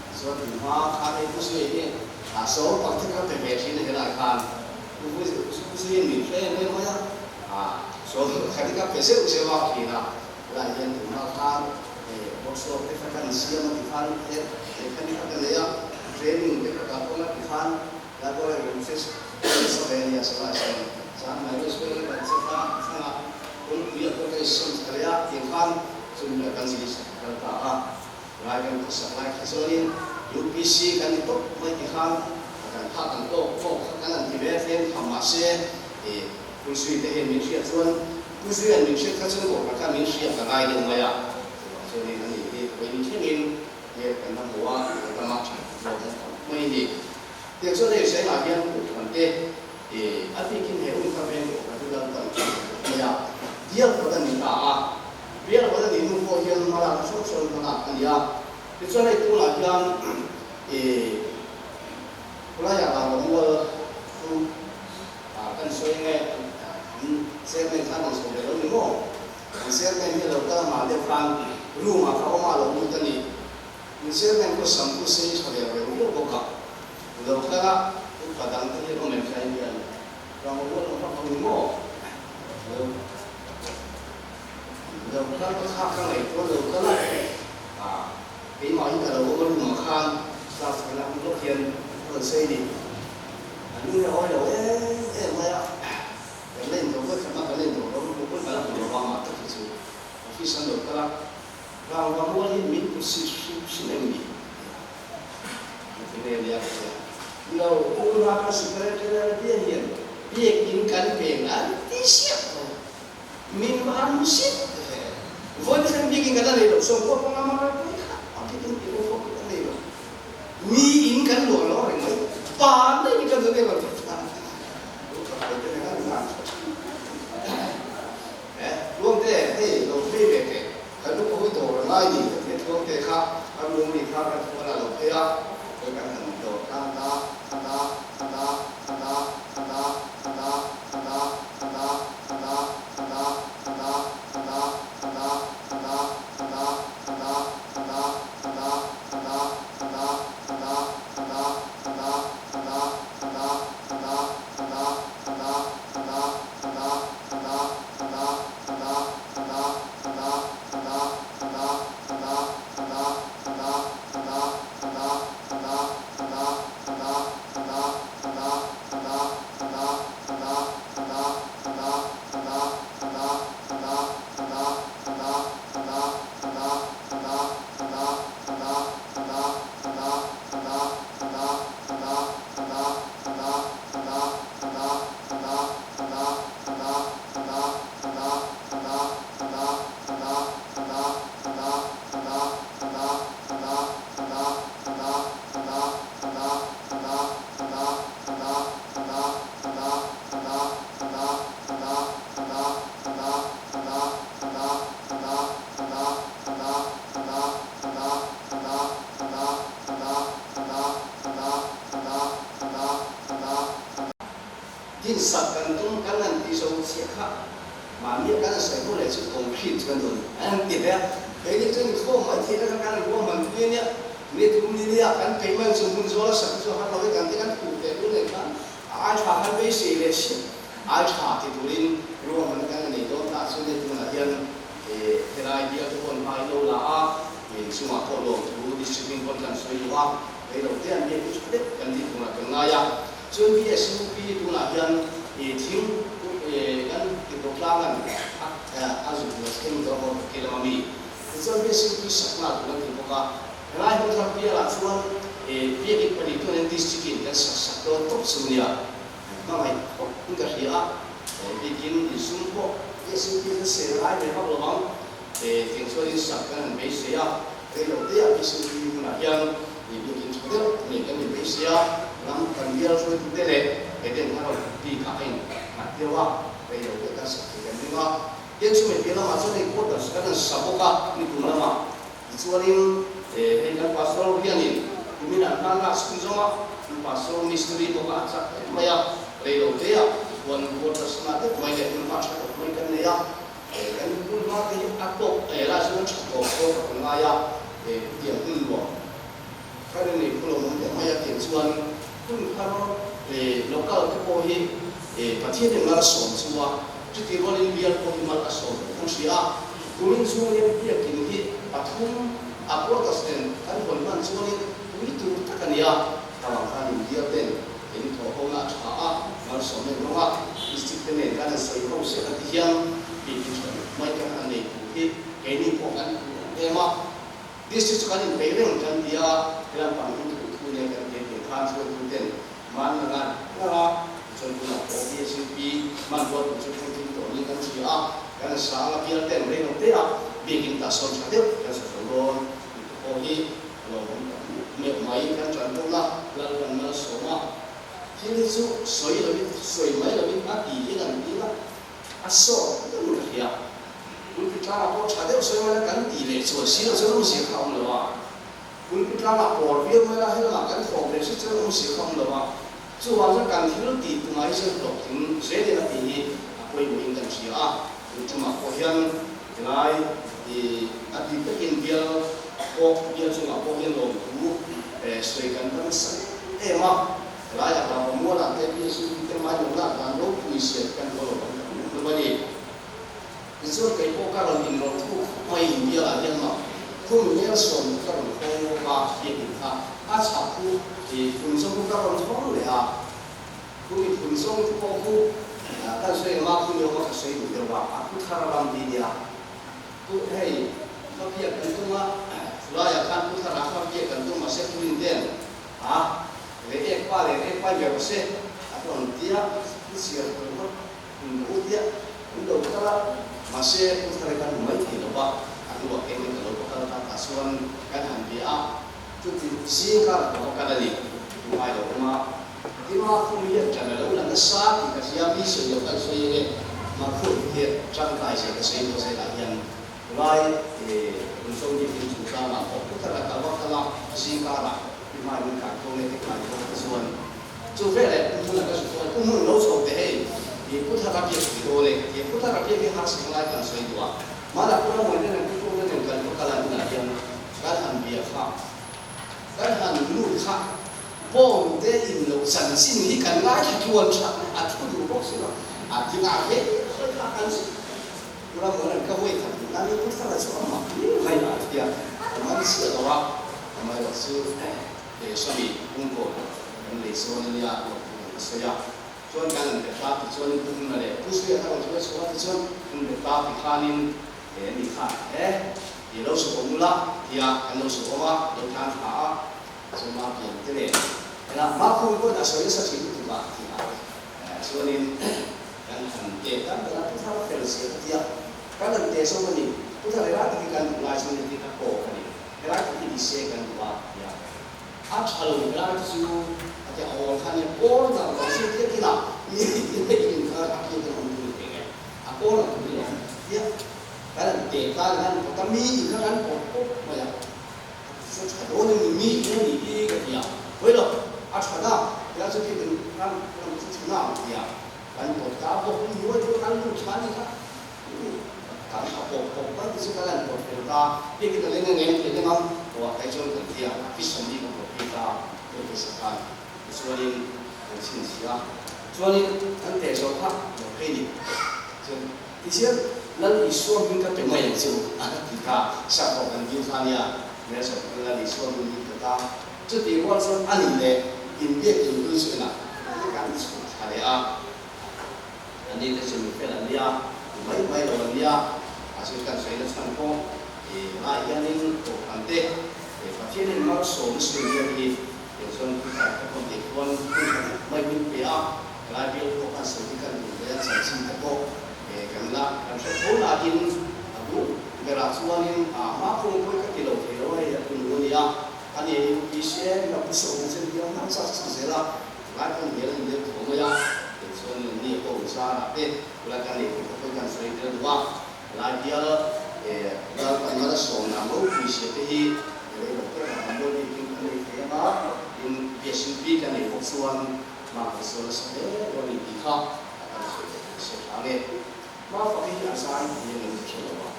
Tichuan tunhma khan hei Pu Zuia hi a saw pakhat kha pe ve thin a helai khan Pu Zuia'n min hre em em mai a, saw pakhat hi ka pe zeuh zeuh a thin a, helai hian tunhma khan workshop te kha kan siam a ti khan he lehkha ni kha ka nei a, training te kha ka pawm a ti khan helai pawh hei rawn hre nasa ve a nia salai sawn zan mai rei sual kan che kha thlang a kawngpui ah pawh ka insawn thla leh a tiang khan chumi ah kan zir kal ta a. Lai kan khawsak lai kha chuanin UPC kan ni tawp mai ti khan a kan phak ang tawk tawk kha kan han ti ve a tlem tham mahse i Puizui te hian min hriat chuan Puizuia'n min hriat kha chuan kohhran kha min hriat ka ngai deuh mai a, chuvang chuanin ani hi vawiin thlengin hmel kan la hmu a, kan lama tha zawk kan tam mai a ni. Tiang chuan hei Sengah hian kohhran te i a bikin he hun kha veng kohhran hi Lalpan a mai a, bial kawt a ni ta a. Bial kawt a nih hnu pawh hian hmalakna hrang hrang hmalak a ni a. Tichuan hei tunah hian ih khawlaiah Rangvamual chu kan sawi nge an chairman khan rawn sawi ve lo ni maw? An chairman hi a lo kal amah deuh khan room ah kha awm a lo lut a ni. An chairman pawh sam chu sei tha ve reng viau bawk a. Lo kal a upa dang te hi awm em tlai hian Rangvamual awm vak lo ni maw? Lo. Lo kal ka thlak ka ngaihtuah lo kal a, ah keimah hi ka lo awm a room ah khan class ka lak lawk hian a rawn sawi ni. A lung hi a awi lo em em mai a, kan la intawh vek khat a, kan la intawh lo lutuk pawn ka la hmu lo va mah tak hi chu office an lo kal a, rangva mual hi min put si hrim hrim em ni? An ti nge nia ka tia. Lo tuna ka secretarial bial hian biakin kan peng an ti siak tawh. Min va an zet ve. Vawi thleng bikin kan la nei lo, sawmkua panga mara pui kha a bikin ti ho pawh kan nei lo. Mi in kan luah lo reng mai, pa nei in kan luah nei lo tih kha lo tak ve te reng a ni a. He Tluangte hei lo phei ve teh, kan lu pawh hi dawr a ngai ni ka ti a, Tluangte kha a room mi kha kan phone a lo phei a, khawi kan han dawr tlang ta, ta, ta, ta, ta, ta, ta, ta, ta, ta, ta, ta, ta, ta, ta, ta, ta, ta, ta. Din sak kan tum kan han ti zo chiah kha mahni a kan sawi ho leh chu concrete chu kan dawn an han ti ve a, keini chuan inkhawm mai theih na kha kan han ruahman pui a nia, ni tum ni nia kan peih man chu hmun zawl a sak chu a har lo e kan ti kan khuh teh lul leh khan a ai tha khan beisei leh si ai tha ti turin ruahman kan la nei dawn ta chu nia tunah hian helai bial te pawh an hma in lo la a, inchungah pawh lawmthu district in pawn kan sawi duh a, rei lo te an biak chu tha deuh kan tih tunah kan ngai a. Chuan BSUP tunah hian thing kan Tirhkohtlangan a zuk lo thleng tawh bawk ke lama mi. Tichuan BSUP sakna tur an ti bawk a, helai hun thar bialah chuan biakinn pahnih tuanin district in kan sak sak dawn tawp chu nia hmangaih khawp in ka hria a, bikin insum pawh BSUP chu sel lai ve vak lo ang tiang chuan in sak kan han beisei a. Rei lo te ah BSUP hunah hian biakinn tha deuh nei kan ni beisei a. Ram kan bial hruaitute leh Eden Harold bikah a innghat deuh a, rei lo te kan sak thei kan ring a. Tin, chumi piah lamah chuan hei quarters kan han sa bawk a, nikum lamah. Tichuanin hei kan pastor hianin kumin an hman lak chhun zawng a, kan pastor mistiri bawk a, a chak em mai a, rei lo te ah tichuan quarters nghah deuh mai leh hmun hma tha tawk mai kan nei a. Kan hun hma te hi a tawk elah chuan tha tawk tawk a kan ngai a, hetiang hun nuam. Kan in nei phulo awm deuh mai a tih chuan hun thar local te pawh hi Pathian in mal a sawm chu a, chuti rualin bial pawh hi mal a sawm tih kan hria a. Kumin chhung hian biakin hi pathum a quarters nen kan hawn hman chuanin pui tur tak a ni a, tawang khan in bial ten in thawh ho na a tha a, malsawm en rawng a, district te nen kan han sawi ho sia ka ti hian biakin tha deuh mai kan han nei tur hi keini pawh kan phu em em a. District chu kan inpeih reng kan ti a, helam pang hi thu thu nen kan ti tih khan chuan tu ten man la ngar ngar a, tichuan tunah pawh BSUP hmanrua tur chu puitling tawh niin kan hria a, kan sang a bial ten rei lo te ah biakin tah sawn tha deuh kan sa zo dawn tih te pawh hi a lawmawm tak meuh mai kan tan pawh la Lalpan malsawm a, thil hi chu sawi lovin sawi mai lovin a ti hian an ti a. A sawt deuh ka hria. Pulpit tlangah pawh tha deuh sawi mai la kan tih leh chuan si lo chuan awmzia kha a awm lo a. Pulpit tlangah pawr viau mai la helamah kan thawk leh si chuan awmzia kha a awm lo a. Chuvang chuan kan thil tih tumah hi chuan hlawhtling zelin a tih hi a pawimawhin kan hria a. Tun tumah pawh hian helai a tih takin bial pawh bial chungah pawh hian lawmthu sawi kan tam nasa em em a. Helai a hlauhawm mualah te PSUV te mai lo lak dan ropui siam kan haw lo ang tak meuh lo a ni. Tichuan kei pawh ka rawn inrawlh thuk khawp mai India ah hian mah khum Nelson ka rawn hawng bawk a biakin kha a chhak khu i phun zawng khu ka rawn hawng leh a, khu i phun zawng te pawh khu kan sawi ang a khu ni awm a ka sawi duh deuh a, a khu thar a ram hi nia. Pu hei va biak kan tum a, chulaiah khan pu thar ah kha va biak kan tum mahse pu Rinten a Re ek pa leh ek pai ber se a rawn ti a, i chhiar tur ngawt hun lo tia an lo kal a, mahse pu Thare kan hmu mai thei lo va, a hnuah keng in ka lo va kal ta tah chuan kan han bia a, chuti zing karah ka va kal a ni, pu ngai lo awm a, tin Makhum hian ṭan a lo la nasa tih ka hria, mi sawi lo kan sawi enge Makhum hian ṭangkai zia ka sawi dawn zelah hian Lai Lungso biakin chungchangah pawh pu Thara ka va kal a, zing karah I hmai min kai tho nge te kai tho te chuan chu veleh pu hmun a ka zuk chuan pu hmun lo chho teh hei i pu thar a biak pui dawn e ka ti a, pu thar a biak hi harsat ngai kan sawi duh a, mahna pu Ramawin te nen pu Tlung te nen kan va kal a inah hian kan han bia kha kan han lut kha bawng te in lo chanchin hi kan ngaithla tluan tha a thu duh bawk si lo a ti ngah hle hle kha kan pu Ramawin an ka vawi khat hmuh nan pu thar a chu a mak viau mai a ti a, ka man chiah lo a. Amaherawh chu he sawmi pungkaw kan lei sawn a nia lawk tur an sawi a, chuan kan an be ta ti chuanin Pu Hmuna leh Pu Suia kha rawn hruai chhuah a ti chuan an be ta ti khanin he ni kha he i lo su awm ula tia kan lo su awm a, lo tlan thla a, chuan ma pian te nen hela ma khum pawhin a sawi nasa thin lutuk a ti a, chuanin kan han teh tan tan a Pu Thar fel zia ka ti a, kan han teh zawk a ni, Pu Thar helai tak hi kan duh lai chuan heti ka kawk a ni. Helai tak hi ni se kan duh a tia. A tha lo helai te chu a tia awl kha nia corner lo zir tia kinah mi tia in kha a kia hian awm tur ni thei nge a corner tur hi lo awm tia kan han teh ta ni han pawt a mi in kha kan pawt pawp mai a a ti chu tha dawn em ni mi in a ni hi ka ti a hawi lo a tha na helai chu biakin ram ram chu tha na ang tia. Kan pawt ta bawk ni nuai chu kan lut thla ni kha kan ha pawp pawp mai te chu kan han pawt fel ta biakin a leng a ngeng thei leng a aw ah kai chuan kan tia fission hi kan pawt phei ta deuh te sak khan tichuanin kan chhinchhiah a chuanin kan teh zawh kha lo phei ni chuan tichian Lal Isua hming ka pe mai ang che u a ti kha sakhaw kan dil kha nia hmel sawm khan Lal Isua hming hi pe ta chutih rual chuan a nih leh inbiak inhlui chu enah kan chhuah thla leh a. An ni te chu mi fel an nia, mi mai mai lo an nia, mahse kan sawi na chhan pawh i lai hianin Kohhran te Pathianin malsawm sin hian hi kei chuan thutlai ka tawn theih chuan hun tha deuh mai min pe a, helai bial pawh kan sawi hi kan duh ve a, chanchin te pawh kan la kan hre tho nain a bul berah chuanin a hma phung pawh hi ka ti lo thei lo a, hei a tunu a nia, ani UPC a pu sawmna chen hian hman chak chak zel a. Tunlai pawh hmel an lem tho mai a, kei chuan in ni pawh u zarah te tunlai kan lei tur pawh kan sawi tel duh a, helai bial lal kan mal a sawmna ropui sia te hi rei lo te kan han dawn bik in kan nei thei ang a, tin BSUP kan nei bawk chuan hma kan sawn nasa hle dawn a ni tih kha a kan sawi leh kan hre thla nge. Hma fak hi a zai thei ang em ka hre lo a,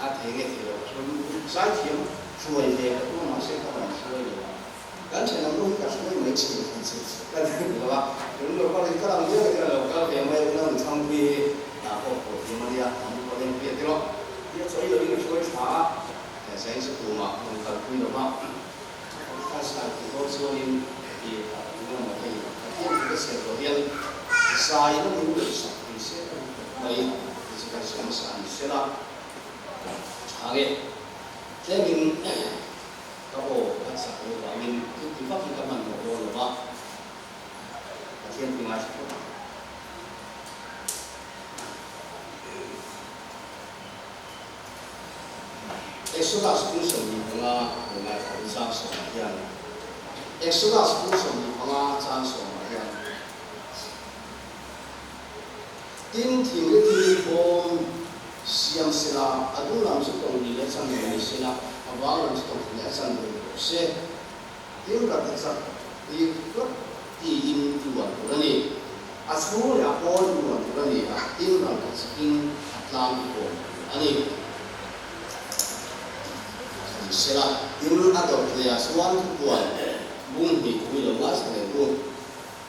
A thei nge thei lo chuan zai thiam hruai ve ka tum a mahse ka rawn hruai lo a, kan thenawm nu hi ka hruai mai thin ka ti lo a, tun lo kal hi ka lang viau hian a lo kal ve mai a unau Thangpui hi dah pawh pawh thiam a nia an pawh leng pui a ti rawh tia chawi lo in a hruai thla a, zain chu tumah a rawn kalpui lo va, ka zai tih dawn chuanin i eng emaw hei Pathian thu ka chhiar tawh hian zai na min ngaihsak thei se ka duh tawp mai. Chu kan sawi hmasa a ni sela, tha nge tlemin ka aw ka chak loh vangin chuti vak hi ka hmanhmawh dawn lo va, Pathian ti ngaithla phawt ang. Exodus bung 25 lo ngaithla in chang sawmah hian Exodus bung 25 chang sawmah hian. Tin, thing le thil bawm siam sela, a dung lam chu tawng ni leh chan ve ni sela, a vang lam chu tawng thing leh a chan ve ni rawh se. Tin, rat a chak tir tlat tiin i luan tur a ni. A chhung leh a pawn i luan tur a ni a, tin ral a chakin a tlang i kawm tur a ni. Ni sela, tin a dawt leh ah chuan thupuan bung hnih thui lo ngaithla leh u.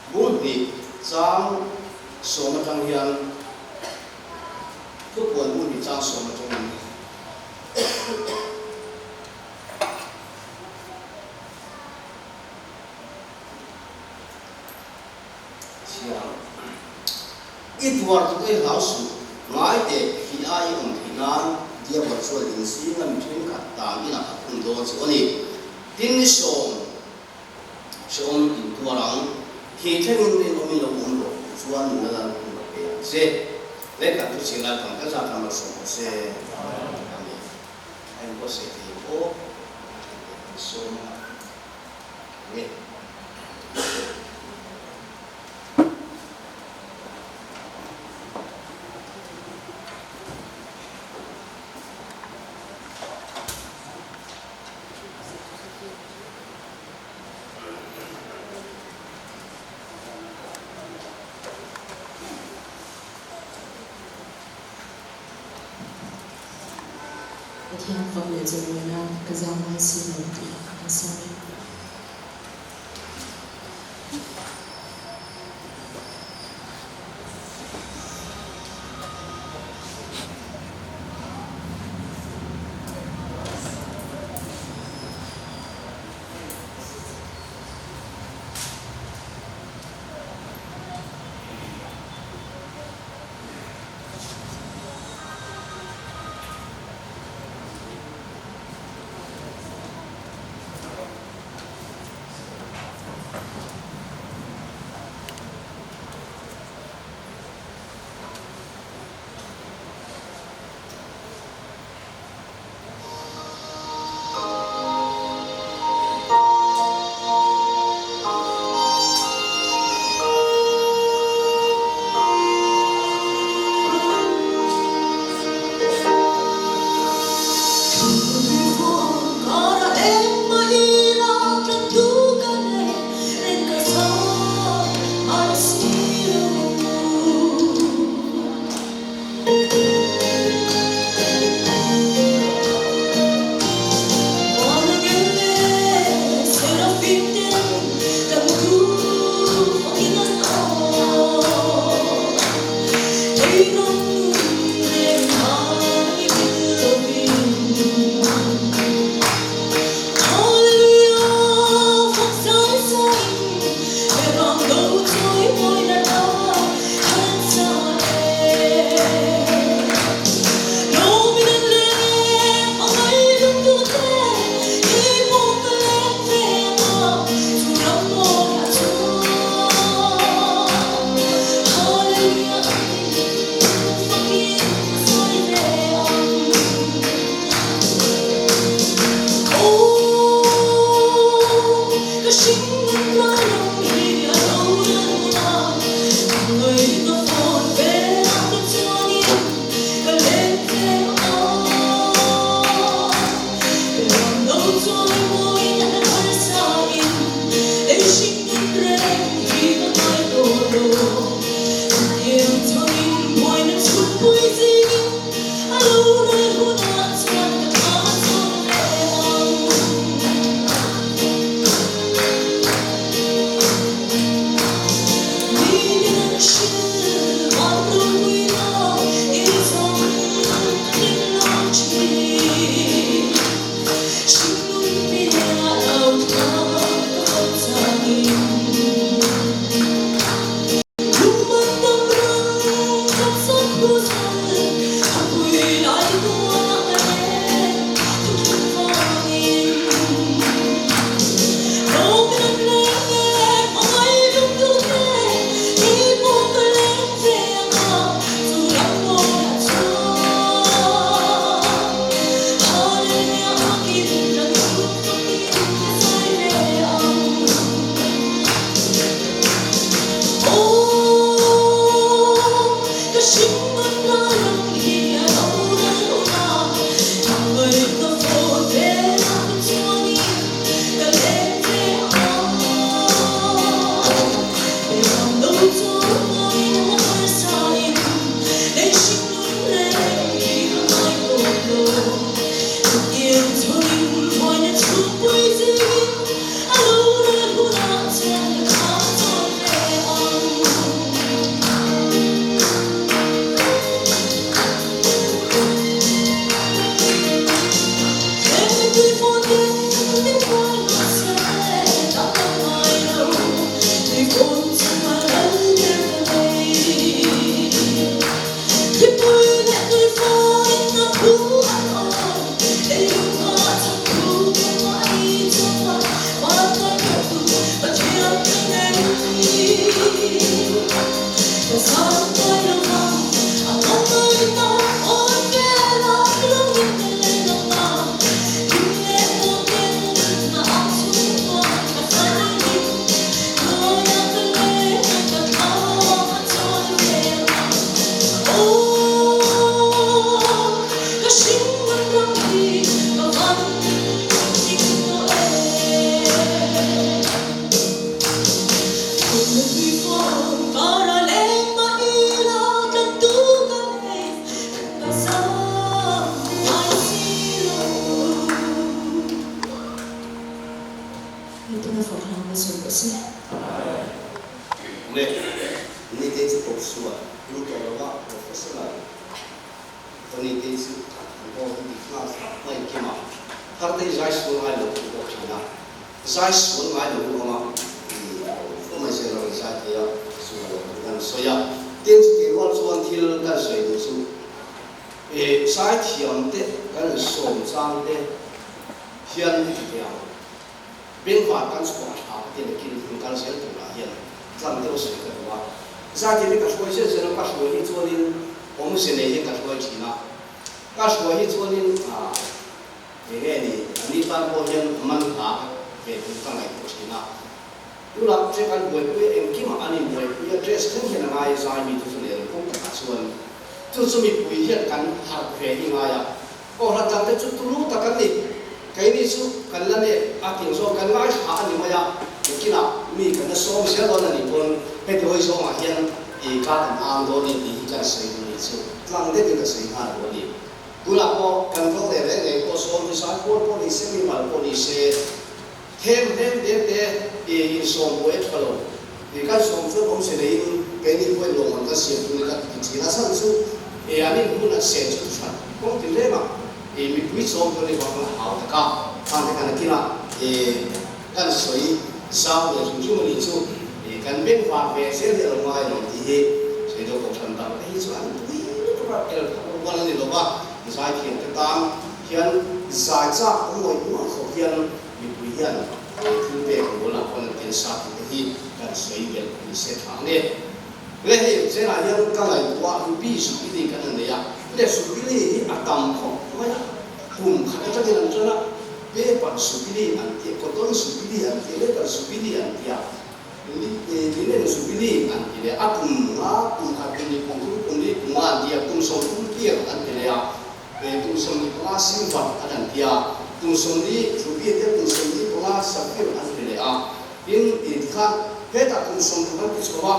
Bul hnih chang sawm atang hian thupuan bul hnih chang sawm atangin chhiar i tuar tuk ei hlau suh ngai teh khi a i awm theih nan diabol chuan in zinga mi thenkhat tan inah a phun dawn chu a ni. Tin ni sawm Hrehawm in tuar ang. Thih thlengin rinawmin lo awm rawh tih chuan nuna lal hun ka pe ang che. Leh kan thu chhiar lai pang ka zat ram lo sawm rawh se. Amen. A inbuatsaih thei ang aw. A tih leh kan sawm a. Amen. Pathian fak leh chawimawi nan ka zam ngai si lo tih kan sawi. Lalpan a fak hlang na sawi rawh se. Le ni te chu koh sual lu tawh lo a professional ka ni te chu an aw hi dik nghal thlap mai kim a thar te hi zai sual ngai lo tih pawh thin a zai sual ngai lo lu anga i fo mai zel a rawn zai thei a chu a lo thu kan sawi a tin chutih rual chuan thil kan sawi duh chu i zai thiam te kan sawm chang te hian heti thei ang. Bengvar kan chhuah a tha te leh kin hun kal zel turah hian tlang deuh sawi ka duh a. Zati hi ka hruai zel zel a, ka hruai hi chuanin awmze nei hian ka hruai thin a. Ka hruai hi chuanin ah eng nge ni, a ni tan pawh hian man hla ve tur ka ngaihtuah thin a. Tunah che kan buaipui a, engkimah an inbuaipui a, dress thleng hian a ngai zai mi te chu leh kawng takah chuan chu chu mipui hian kan harh ve hi ngai a. Kohhran dangte chu tulu tak an ni. Keini chu kan la nep a tih zawk kan ngaithla a ni mai a, nakinah mi kan la sawm zel dawn a nih pawn heti hawi zawngah hian i ka kan ang dawn e tih hi kan sawi duh nih chu tlang deuhin ka sawi nghal duh a ni. Tunah pawh kan rawng leh reng reng pawh sawm hi zai pawl pawh ni se, mimal pawh ni se, them hlem te te i insawm buai a tha lo. I kan sawm chuan awmze neiin keini pawhin lawmman kan siam tur ni kan ti thin a, chhan chu i an inhmun an sen chu thu hran kawng tin reng a, i mipui chawm tur ni vang a hau tak a, khang te kan a kila i kan sawi zau leh hrim hrim a nih chu i kan bengvar ve zel hi a lo ngai lo tih hi sawi deuh koh hran dang te hi chu an pui lutuk a, el phak rual a ni lo va, zaithiam te tan hian zai chak awm ngawih ngawih khawp hian mipui hian he thil pek rual ah pawn an tel sa tih te hi kan sawi belh ni se tha ang e. Le hei zenah hian ka ngaihtuah ruby subili kan han nei a, le subili hi a tam khawp mai a, kum khat atangin an tan a, paper subili an tia, cotton subili an tia, leather subili an tia, linen subili an ti leh a, kum nga, kum khat, kum hnih, kum thum, kum li, kum nga an tia, kum 30 piak an ti leh a. Kum 25 silver an an ti a, kum 40 ruby te kum 45 sapphire an ti leh a. Tin, ti tikhan hetah kum 60 an ti chho a,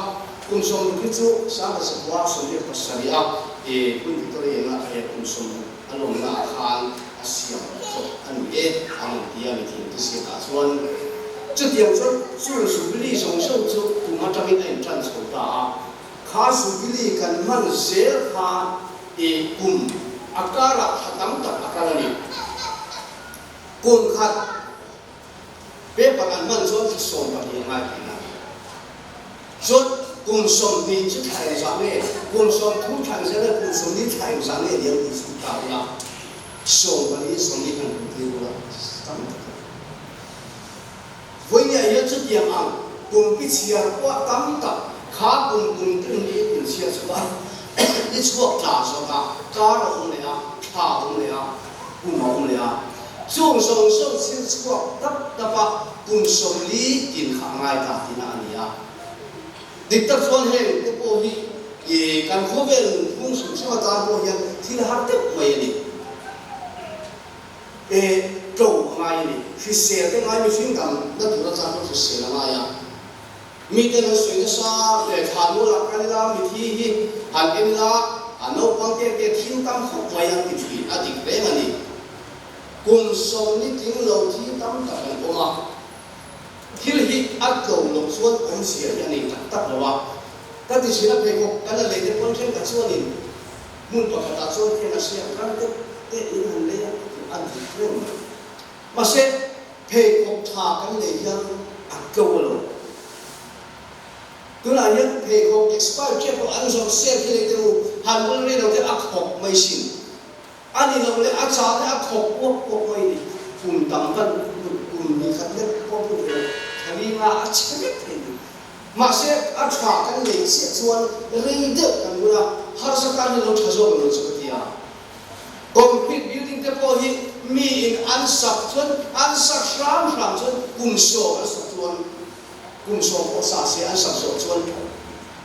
kum 60 hi chu 1977 a i Queen Victoria ina he kum 60 a lawmna ah khan a siam chawp a ni e an rawn ti a, mithiam te ziakah chuan. Chutiang chuan chung jubilee zawng zawng chu kum atangin a intan chho ta a. Kha jubilee kan hman zel khan i kum a karah thla tam tak a kal a ni. Kum khat paper an hman chuan thla 12 a ngai tihna a ni. Chuan kum 20 chu thla engzah nge, kum 30 thla engzah nge, kum 40 thla engzah nge ni ang tih chu ta ula, 12 40 han kum tir ula tam tak a ni. Vawinia hian chutiang ang kum pi chhiar pawh tam tak kha kum kum tin hi inchhiar chhuah i chhuak tla zawk a, kar a awm leh a, thla a awm leh a, kum a awm leh a. Chung zawng zawng chhir chhuak tap tap a kum 40 tin kha a ngai ta tihna a ni a. Dik tak chuan heng te pawh hi i kan khawvel nunphung hrim hrim atan pawh hian thil har deuh mai a ni. E tlo a ngai a ni. Hrisel te ngai mihring dang na tur atan pawh hrisel a ngai a. Mite an sawi nasa leh thla nual ah kal ila mithi hi han en ila a naupang te te thil tam khawp mai an ti thin a dik reng a ni. Kum 40 tling lo thi tam tak an awm a. Thil hi a tlo loh chuan awmzia hi a nei tak tak lo a. Ka ti thin a pheikhawk kan la lei te pawn thenkhat chuanin Hmun pakhatah chuan khian a siam ran deuh te in han lei a tih a dik reng mai. Mahse, pheikhawk tha kan lei hian a tlo a lo. Tunah hian pheikhawk expire tep pawh an zawrh sel khi lei teh u, han bul rei lo te a khawk mai sin. A ni lo le a chah te a khawk uap uap mai ni. Kum tam kan kum hnih khat lek pawh bul thei lo, thla li nga a chhe vek thei ni. Mahse, a tha kan nei chiah chuan rei deuh kan bul a, harsa tan hi lo tha zawk ang lo chu ka ti a. Concrete building te pawh hi miin an sak chuan, an sak hram hram chuan kum 10 an sak chuan kum 10 pawh sa se an sak zawh chuan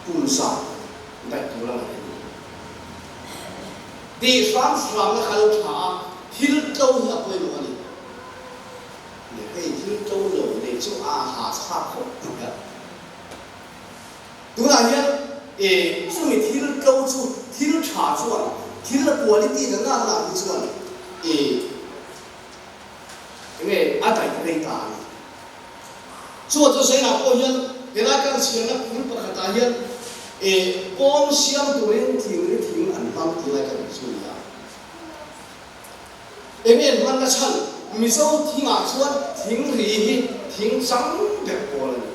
kum 100 daih tur a ngaih a ni. Tih hram hramna kha lo tha a, thil tlo hi a pawimawh a ni. Leh hei thil to lo nei chu a ha chhak khawp mai a. Tunah hian e chumi thil to chu thil tha chuan thil a quality na nan nan hi chuan e enge a daih rei ta a ni. Chu chu Zaina pawh hian helai kan chhiarna pul pakhatah hian e kawng siam turin thing ri thing an hmang tih lai ka duh chu a ni a. Enge an hmanna chhan? Mizo thingah chuan thing ri hi thing chang ber pawl a ni.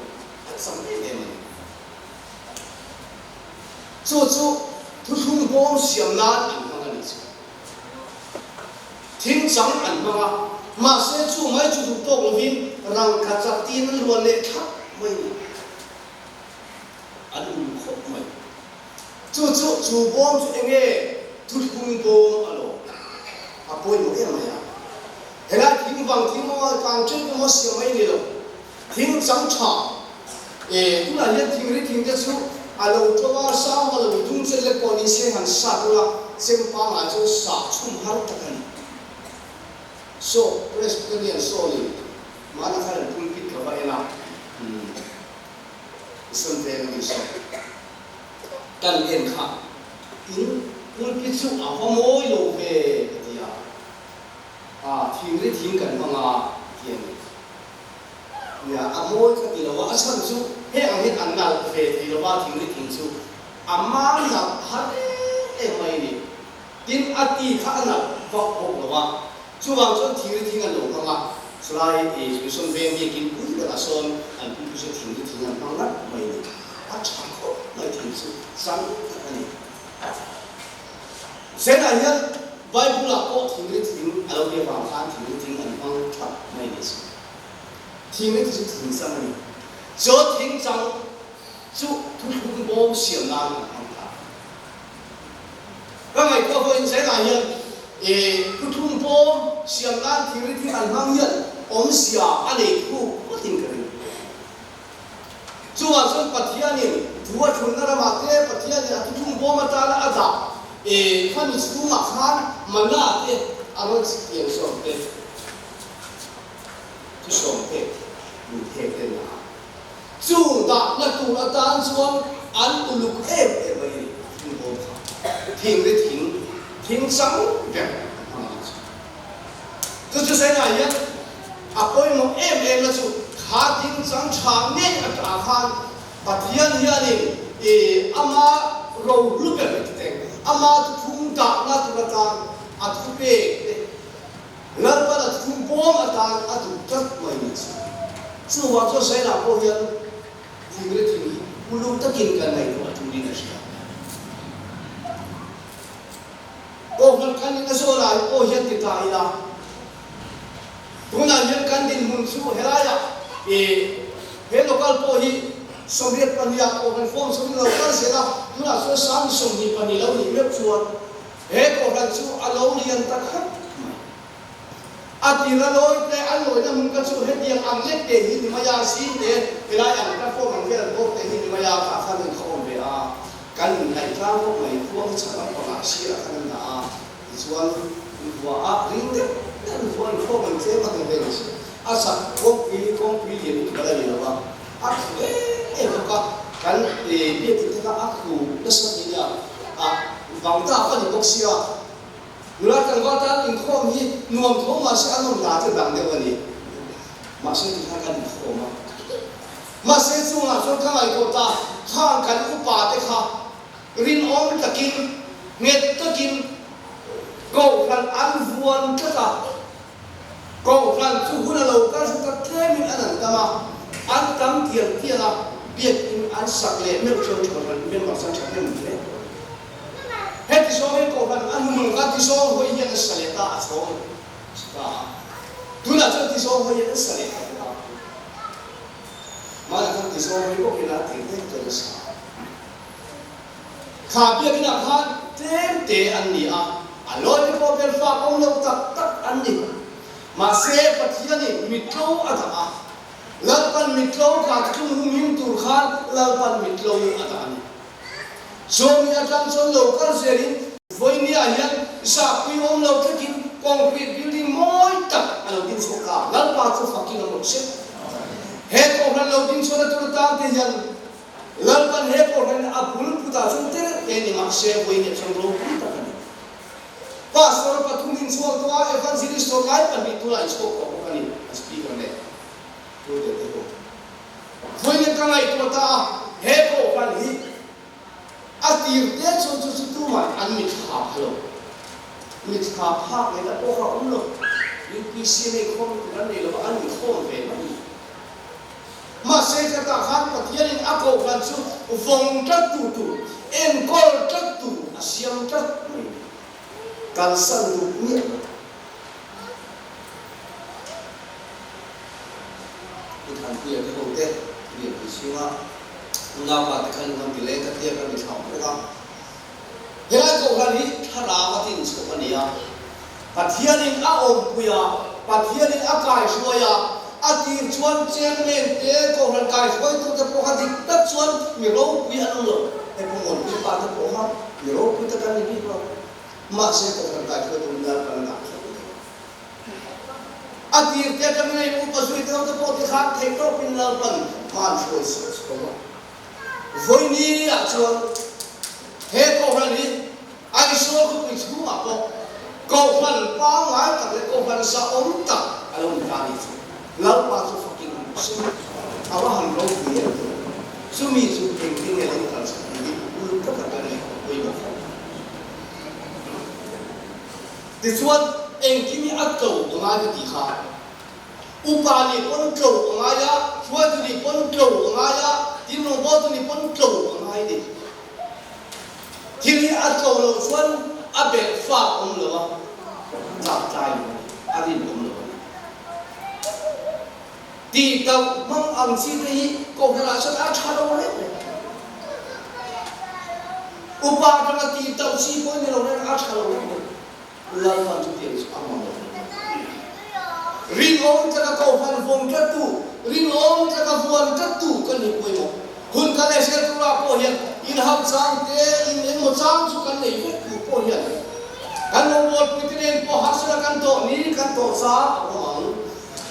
A chang em em a ni. Chu chu thuthlung bawm siam nan an hmang a nih chu. Thing chang an hmang a, mahse chu mai chu duh tawk lovin rangkha chak tiin an luan leh thlap mai a ni. An ul khawp mai. Chu chu chu bawm chu enge thuthlung bawm a lo? A pawimawh em mai a. Helai thing vang thing maw kang ṭeuh emaw siam mai ni lo. Thing chang ṭha e tunah hian thing ri thing te chu a lo ṭo a, sang a lo dung chet lek pawh ni se han sat ula chem pangngai chu sah chhum har tak a ni. Saw Presbyterian saw ni mahna khan an pulpit ka va en a, umm Mission veng a ni saw kan en kha in pulpit chu a va mawi lo ve ka ti a, ah thing ri thing kan hmang a ti a ni. Nia, a mawi ka ti lo a, a chhan chu heng ang hian a nalh ve thei lo va, thing ri thing chu a mam nalh har em em mai a ni. Tin, a ti kha a nalh vak bawk lo a, chuvang chuan thing ri thing an lo hmang a, chulai Mission veng biakin pui berah sawn an pum chu thing ri thing an hmang ngat mai a ni. A tha khawp mai thing chu chang tak a ni. Zenah hian Bible ah pawh thing ri thing a lo nih avang khan thing ri thing an hmang thap mai a ni chu. Thing ri chu thing chang a ni. Chu thing chang chu thuthlung bawm siam nan an hmang ta. Ka ngaihtuah pawhin Zenah hian e thuthlung bawm siam nan thing ri thing an hmang hian awmzia a nei thuk ngawtin ka ring. Chuvang chuan Pathianin thu a thunna ramah te, Pathianin a thuthlung bawm atana a dah e khami chhungah khan mana te a rawn chhiptiang zawk te, thusawm te, min thek te nia. Chung dahna tur atan chuan an uluk em em mai a ni, a thing bawm kha thing ri thing, thing chang ber an hmang ang chu. Chu chu Sainah hian a pawimawh em em na chu kha ding chang tha ngei a tah khan Pathian hianin i ama rohlu ber ti teng, ama thuthung dahna tur atan a thu pek te, Lalpan a thuthung bawm atan a duh tlat mai ni chu. Chuvang chuan Sainah pawh hian thing le thing hi uluk takin kan ngaihtuah turin a hria. Kohhran kan in a zawl ah pawh hian ti ta ila, tunah hian kan dinhmun chu helaiah i he local pawh hi 82 ah kohhran form chungin lo kal zel a, tunah chuan sang 22 lo nih meuh chuan he kohhran chu a lo lian ta khawp mai. A tir a lawi te, a lawina hmun ka chu hetiang ang lek te hi ni mai a, zing te helai ang platform ang vel bawk te hi ni mai a, khah khan in kha awm ve a. Kan inhnaih tlang bawk mai, khua hi chhak lampangah sirah khan an dah a, tichuan khua ah ring deuh deuh an khua inkhawm an tlem a hnu vel a si. A chhak kawngpui kawngpui lian lutuk a la ni lo a, a khu em em bawk a, kan biakin te kha a khu nasa tih nia, a vang tak a ni bawk sia, nula tlangval tan inkhawm hi nuam tho mahse a nawm dan chu dang deuh a ni, mahse tikhan kan inkhawm a. Mahse chungah chuan ka ngaihtuah ta, khang kan upa te kha rinawm takin, nghet takin Kohhran an vuan tlat a, Kohhran chu hun a lo kal hru ta tlemin an an tam a, an tam tial tial a, biakin an sak leh meuh chuan Kohhran member chuan thahnem hle. Heti zawng hi Kohhran a hnung kha ti zawng hawi hian a sa leh ta a chhawng ta a, tunah chuan ti zawng hawi hian an sa leh ta bawk a. Mahni khan ti zawng mai bawk ila tih hlek chuan a sa. Kha biakinah khan tlem te an ni a, a lawi te pawh vel fak awm lo tak tak an ni. Mahse Pathianin mitlo a dah a, Lalpan mitlo kha tlung humhim tur khan Lalpan mitlo a dah a ni. Chumi atang chuan lo kal zelin vawinia hian zahpui awm lo tlakin concrete building mawi tak a lo ding chhuak ta. Lalpa chu fakin a mawlh se. He kohhran lo ding chhuahna tur atan te hian Lalpan he kohhran a bul putah chuan te reuh te ni mahse vawinia chuan ropui tak a ni. Pastor pathum inchhuak tawh a, Evangelist tawh lai pahnih tunah inchhuak tawh bawk a ni, a speaker leh tu te te pawh. ka ngaihtuah ta a, he kohhran hi a tir te chu chu chu tumah an mitthla pha lo. Mitthla phak ngaihna pawh kha a awm lo. UPC nei khawm tur an nei lo va, an inkhawm ve mai. Mahse khatah khan Pathianin a kohhran chu vawng tlat tu tur, enkawl tlat tu a siam tlat mai. Kalsan duh miah lo. I thanpuia te ho te rianpui chhunga unaupa te khan lung an ti leng ka tia ka mi thlauh bawk a. Helai kohhran hi thlarau a tin chhuah a ni a, Pathianin a awmpui a, Pathianin a kaihruai a, a tir chuan chairman te kohhran kaihruaitute pawh kha dik tak chuan mi ropui an awm lo. Hei pawh Ngawnpui pa te pawh kha mi ropui tak an ni bik lo. Mahse kohhran kaihruaitu nal kan dah kher lo. A tir te atangin a in upa zui te ho te pawh tikhan theihtawpin Lalpan hma an hruai chho chho a. Vawiini ah chuan he kohhran hi Aizawl khawpui chhungah pawh kohhran pangngai tak leh kohhran zahawm tak a lo ni ta a nih chu. Lalpa chu fakin a hmu se, a va han ropui em tawh. Chumi chu engtin nge lo kal chhan tih hi uluk taka kan ngaihtuah pawimawh khawp ang. Tichuan, engkim hi a tlo a ngai ka tih kha. Upa nih pawn tlo a ngai a, hruaitu nih pawn tlo a ngai a, tin rawngbawltu nih pawn tlo a ngai a ni. Thil hi a tlo loh chuan a belh fak awm lo a, tlak tlai lo a ni, a rin awm lo a ni. Tih tauh hmang ang chi te hi kohhranah chuan a tha lo reng reng. Upa atanga tih tauh chi pawh ni lo reng a tha lo reng reng. Lalpan chutiang chu a mamawh lo. Rinawm taka kohhran vawng tlattu, rinawm taka vuan tlattu kan ni pawimawh. Hun kan leh zel turah pawh hian inhauh chang te, in engmaw chang chu kan nei vek tur pawh hian kan rawngbawlpui te nen pawh harsatna kan tawh ni kan tawh chang a awm ang.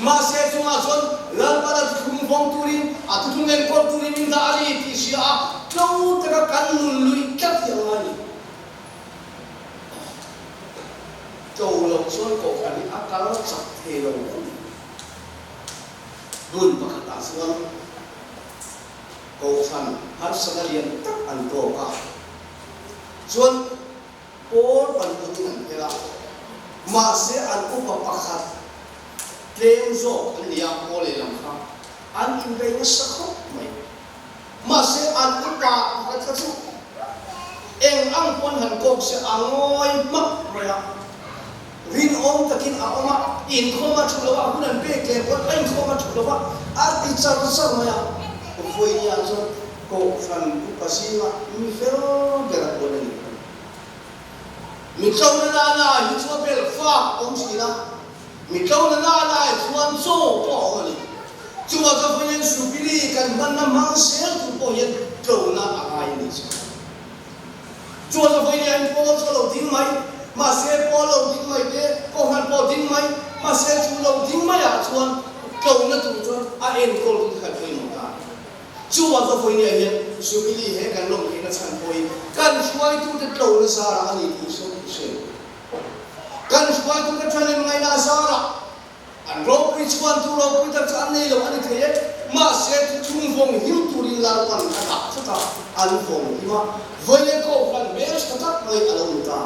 Mahse chungah chuan Lalpan a thuthlung vawng turin, a thuthlung enkawl turin min dah a ni tih hria a, tlo taka kan nun luih tlat hi a ngai a ni. Tlo lo chuan kohhran hi a kal chak thei lo a ni. Hmun pakhatah chuan kohhran harsatna lian tak an tawk a, chuan pawl panpawhin an phel a, mahse an upa pakhat tlem zawk an ni a, pawl lehlam kha an inbei nasa khawp mai. Mahse an upa pakhat kha chu eng ang pawn han kawk se a ngawi hmak mai a, rinawm takin a awm a, inkhawm a thu lo a, hun an pek leh pawn a inkhawm a thu lo a, a ti char char mai a. Vawinia chuan Kohhran upa zinga mi fel ber a kuan a ni. Mi tlona nana hi chu a bel fak awm thin a, Mi tlona nana hi chuan chaw pawh a awm a ni. Chuvah chuan vawiin Jubilee kan hmanna hmang zel tur pawh hian tlona a ngai a ni chu. Chuvah chuan vawiin hian Paul chu a lo ding mai, mahse Paul lo ding mai te, Kohhran pawh ding mai, mahse chu lo ding maiah chuan tlona tur chuan a enkawl tur kha kan pawimawh ta a ni. Chuvah chuan vawiin hian Jubilee he kan lawm theihna chhan pawhin kan hruaitute tlona zarah a ni tih sawi i hre lo. Kan hruaitute thanem ngaihna zarah an ropui chhuan tu ropui tak chu an nei lo a ni thei e. Mahse thuthlung vawng him turin Lalpan a dah tlat a, an vawng him a, vawiin kohhran hmel tha tak mai a lo ni ta.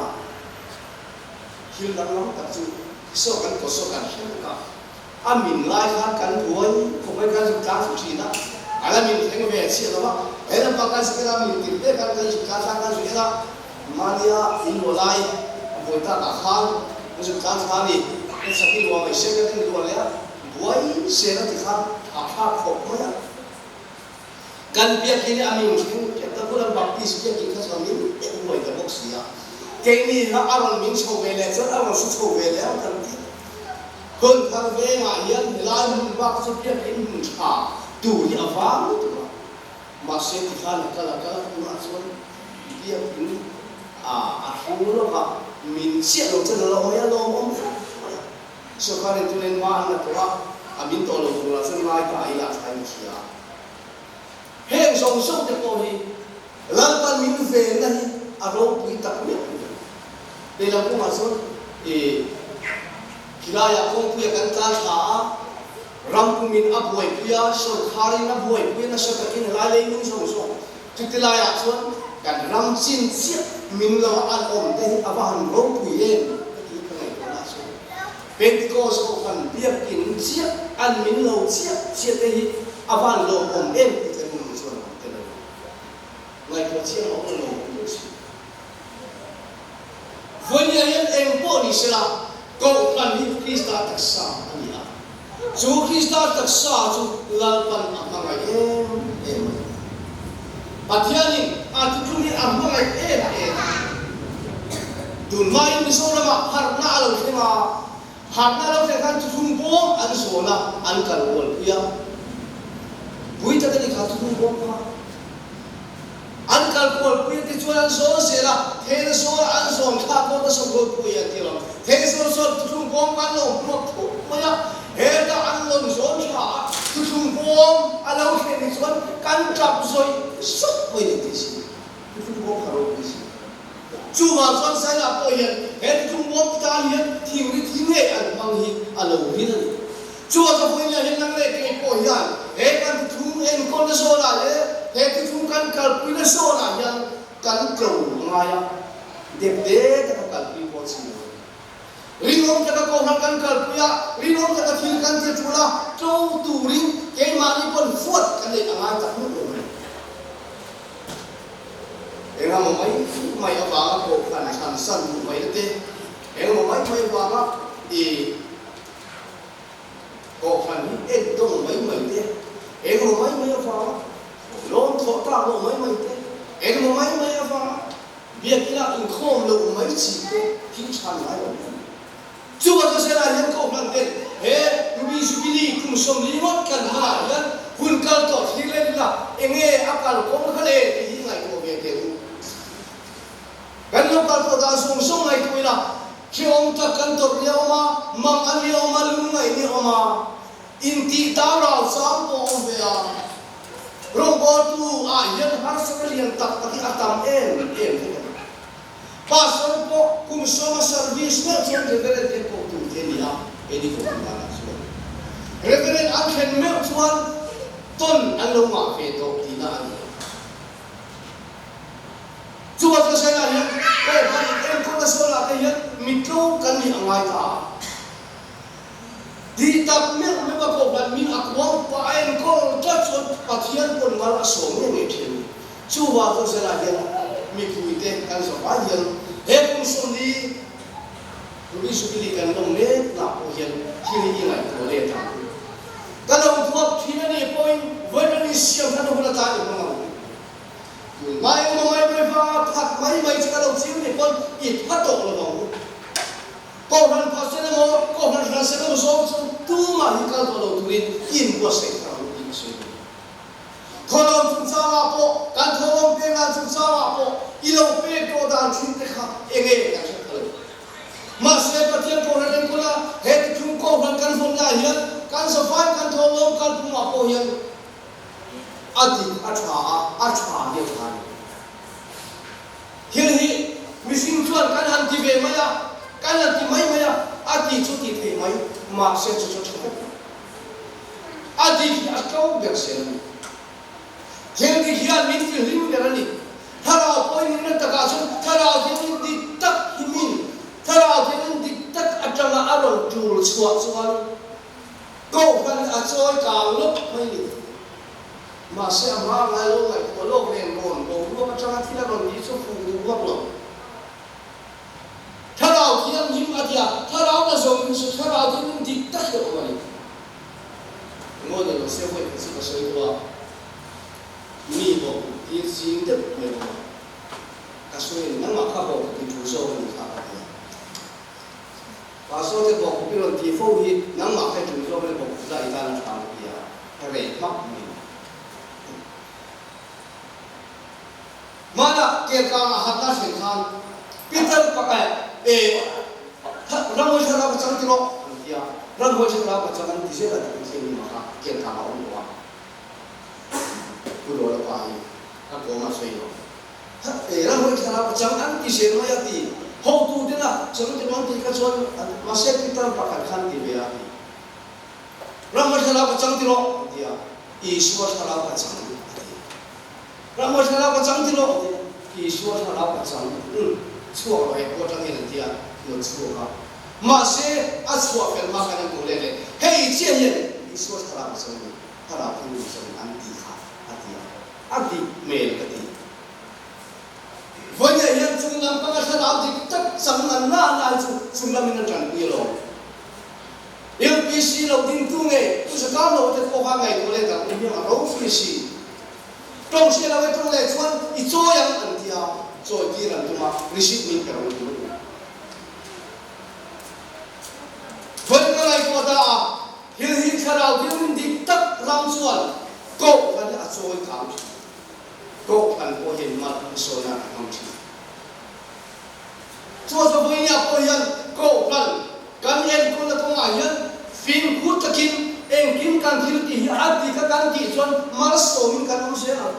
Thil danglam tak chu saw kan kaw saw kan hre vek a. A min lai khan kan buai khawp mai kan zuk tlang thlu thin a, a la min thleng ve chiah lo a, he lampa kan zuk en a, min tirh te khan kan zuk tlang thlang kan zuk en a, mahnia in luah lai a buai tak ah khan kan zuk tlang thla a ni, kan sakhi luah mai se kan en luah leh a, buai zel a ti khan a thlak khawp mai a. Kan biakinn hi a min thleng tep ta bulah Baptist biakinn kha chuan min teh buai ta bawk si a, keini kha a rawn min chho ve leh chuan a rawn hru chho ve leh ang kan ti. Hun thar vengah hian helai hmun bak chu biakinn hmun tha tur hi a vang lutuk a, mahse tikhan a kal a kal a tunah chuan biakinn a hru lawk a, min chiah lo chuan a lo awm mai a, lawmawm khawp mai a. Sorkarin tunin hma an la tawh a, a min tawh lo turah chuan ngai ta ila a thain ka hria. Heng zawng zawng te pawh hi Lalpan min venna hi a ropui tak meuh a ni. Lehlam kawngah chuan i khilaiah kawngpuia kan tlan thla a, Ram pumin a buaipui a, sawrkharin a buaipui a, nasa takin helai leilung zawng zawng. Chuti laiah chuan kan ram chin chiah min lo a an awm te hi a va han ropui em ka ti ka ngaihtuahna a sawi. Pentecost kohhran biakin chiah an min lo chiah chiah te hi a va han lawmawm em tih ka rinawm chuan a awm tel a ni. Ngaihtuah chiang a awm lo awm deuh si. Vawinia hian eng pawh ni sela, Kohhran hi Krista taksa a ni a. Chu Krista taksa chu Lalpan a hmangaih em em a ni. Pathianin a thuthlung hi a hmangaih em em a. Tunlaiin Mizoramah harhna a lo thleng a, harhna a lo thleng khan thuthlung bawm an zawn a, an kal kualpui a. Pui tak a ni kha thuthlung bawm kha. An kal kualpui a ti chuan an zawn zel a, theihna zawn a an zawn thlak dawn nasa kualpui an ti lo. Theih zawn zawn thuthlung bawm an lo hmuak thup mai a, heta an rawn zawn thla a, thuthlung bawm a lo thlen hi chuan kan tap zawih zawih mai ni tih si, thuthlung bawm kha ropui si. Chuvang chuan Saila pawh hian he thuthlung bawm tan hian thingri thi ngei an hmang hi a lo rin a ni. Chu a zavuinia hian nang leh kei pawh hian he kan thuthlung enkawlna zawnah leh he thuthlung kan kalpuina zawnah hian kan tlo a ngai a, depde taka kalpui pawh chi lo a ni. Rinawm taka kohhran kan kalpui a, rinawm taka thil kan ti tul a, tlo turin keimahni pawn fuat kan neih a ngai tak meuh lo a ni. Engemaw mai mai avanga kohhran thlan san duh mai na te, engemaw mai mai avanga i kohhran hi en dawng mai mai te, engemaw mai mai avanga lawm thawh tak loh mai mai te, engemaw mai mai avanga biakina inkhawm loh mai chi te thil chhan ngai lo mai. Chuvang chu Sela hian kohhran ten he Ruby Jubilee kum 40 ngawt kan hmaah hian hun kal tawh thlir let ila enge a kal kawng kha le tih hi ngaihtuah ve teh u. Kan lo kal tawh dan zawng zawng ngaihtuah ila hrehawm tak kan tawrh ni a awm a, mang a ni a awm a, lungngaih ni a awm a, intih tarau chang pawh a awm ve a. Rawngbawltu ah hian harsatna lian tak tak hi a tam em em vek a ni. Pastor pawh kum sawma service meuh chuan Reverend te pawh tur te a ni a, keini kohhran danah chuan Reverend an thlen meuh chuan tawn an lo ngah ve tawh tihna a ni. Chuvang chuan Saina hian kohhran enkawlna sawnah te hian mitlo kan nih a ngai ta a. Tih tak meuh meuh a kohhran min a kuang pah a enkawl tlat chuan Pathian pawn mal a sawm ngei ngei thin a ni. Chuvang chuan Zela hian mipuite kan zawh lai hian he kum 40 Ruby Jubilee kan lawm mek nak pawh hian thil hi i ngaihtuah let ang u. Ka lo duap thin a nih pawhin vawiin an insiam hran hun atan i hmang ang u. Tun hma engmaw mai mai vanga phat mai mai chu ka lo ching nih pawn i pha tawh lo ang u. Kohhran pha sen emaw, kohhran hran sen emaw zawng chu tumah hi kal tawh lo turin i inbuatsaih thar ang u tih ka sawi duh. Thawhlawm chungchangah pawh, kan thawhlawm pek dan chungchangah pawh i lo pek tawh dan thin te kha enge kan hre pha lo. Mahse, Pathian Kohhran enkawla he tithlung Kohhran kan vawnnaah hian kan zafai kan thawhlawm kalphungah pawh hian a dik a tha a, a tha hi a tha a ni. Thil hi mihring chuan kan han ti ve mai a, kan han ti mai mai a, a ti chu ti thei mai, mahse chu chu tha vek lo. A dik hi a tlo ber zel a ni. Thil dik hian min ti hlim ber a ni. Thlarau pawhin rinna takah chuan thlarau thianghlim dik tak hi min, thlarau thianghlim dik tak atanga a rawn tul chhuah chuan Kohhran a chawi kang lawk mai ni. Mahse a hma ngai lo ngaihtuah lawk nen rawn boruak atanga thil a rawn tih chu fuh duh vak lo. Thlarau Thianghlim a tia, Thlarau na zawng in chu Thlarau Thianghlim dik tak hi a awm a ni. Ngaw ni lo se vawi khat chu ka sawi tawh a, mi bawk tir ching deuh mai bawk a, ka sawi a ni, nangmah kha bawk ti thu zawk a ni kha ka ti a. Pastor te bawk i rawn ti fo hi nangmah kha i tul zawk a ni bawk la i tan a tha ka ti a, ka rei hmak mai. Hmanah Kelkangah hatna thlen khan Peter pakhat e ramhuai thlarau ka chang ti rawh an ti a, ramhuai thlarau ka chang an ti zel a ti Pathian hnimah kha Kelkangah a awm tawh a, Pu Dawla pa hi a kawm a sawi lo. Ramhuai thlarau ka chang an ti zel mai a ti, hotu tena chang ti rawh an tih kha chuan mahse Peter pakhat khan ti ve a ti. Ramhuai thlarau ka chang ti rawh, a ti a. Isua thlarau ka chang, a ti. Ramhuai thlarau ka chang ti rawh, a ti a. Isua thlarau ka chang, umm, chhuak rawh he pawh atangin an ti a, nawt chhuak a. Mahse, a chhuah fel hma khan an ko let leh, Hei chiah hian Isua thlarau ka chang a ni, thlarau thianghlim ka chang an ti kha, a ti a. A dik hmel ka ti. Vawiinah hian chung lam panga thlarau dik tak chang an na lai chu chung lamin a tanpui alawm. LPC lo dingtu nge Pu Zakam lo te pawh kha ngaihtuah leh tak awm hian a ropui si. Tawng hria lo e tawng leh chuan i chawi ang an ti a, chawi tir an tum a, receipt min pe rawh an ti mai. Vawiin ka ngaihtuah ta a, thil hi thlarau thil dik tak ram chuan kohhran hi a chawi kang thin. Kohhran pawh hian mal an sawn a, an hmang thin. Chuan Zavuinia pawh hian Kohhran kan enkawlna kawngah hian fimkhur takin engkim kan thil tih hi a ti kha kan tih chuan malsawmin kan awm zel ang.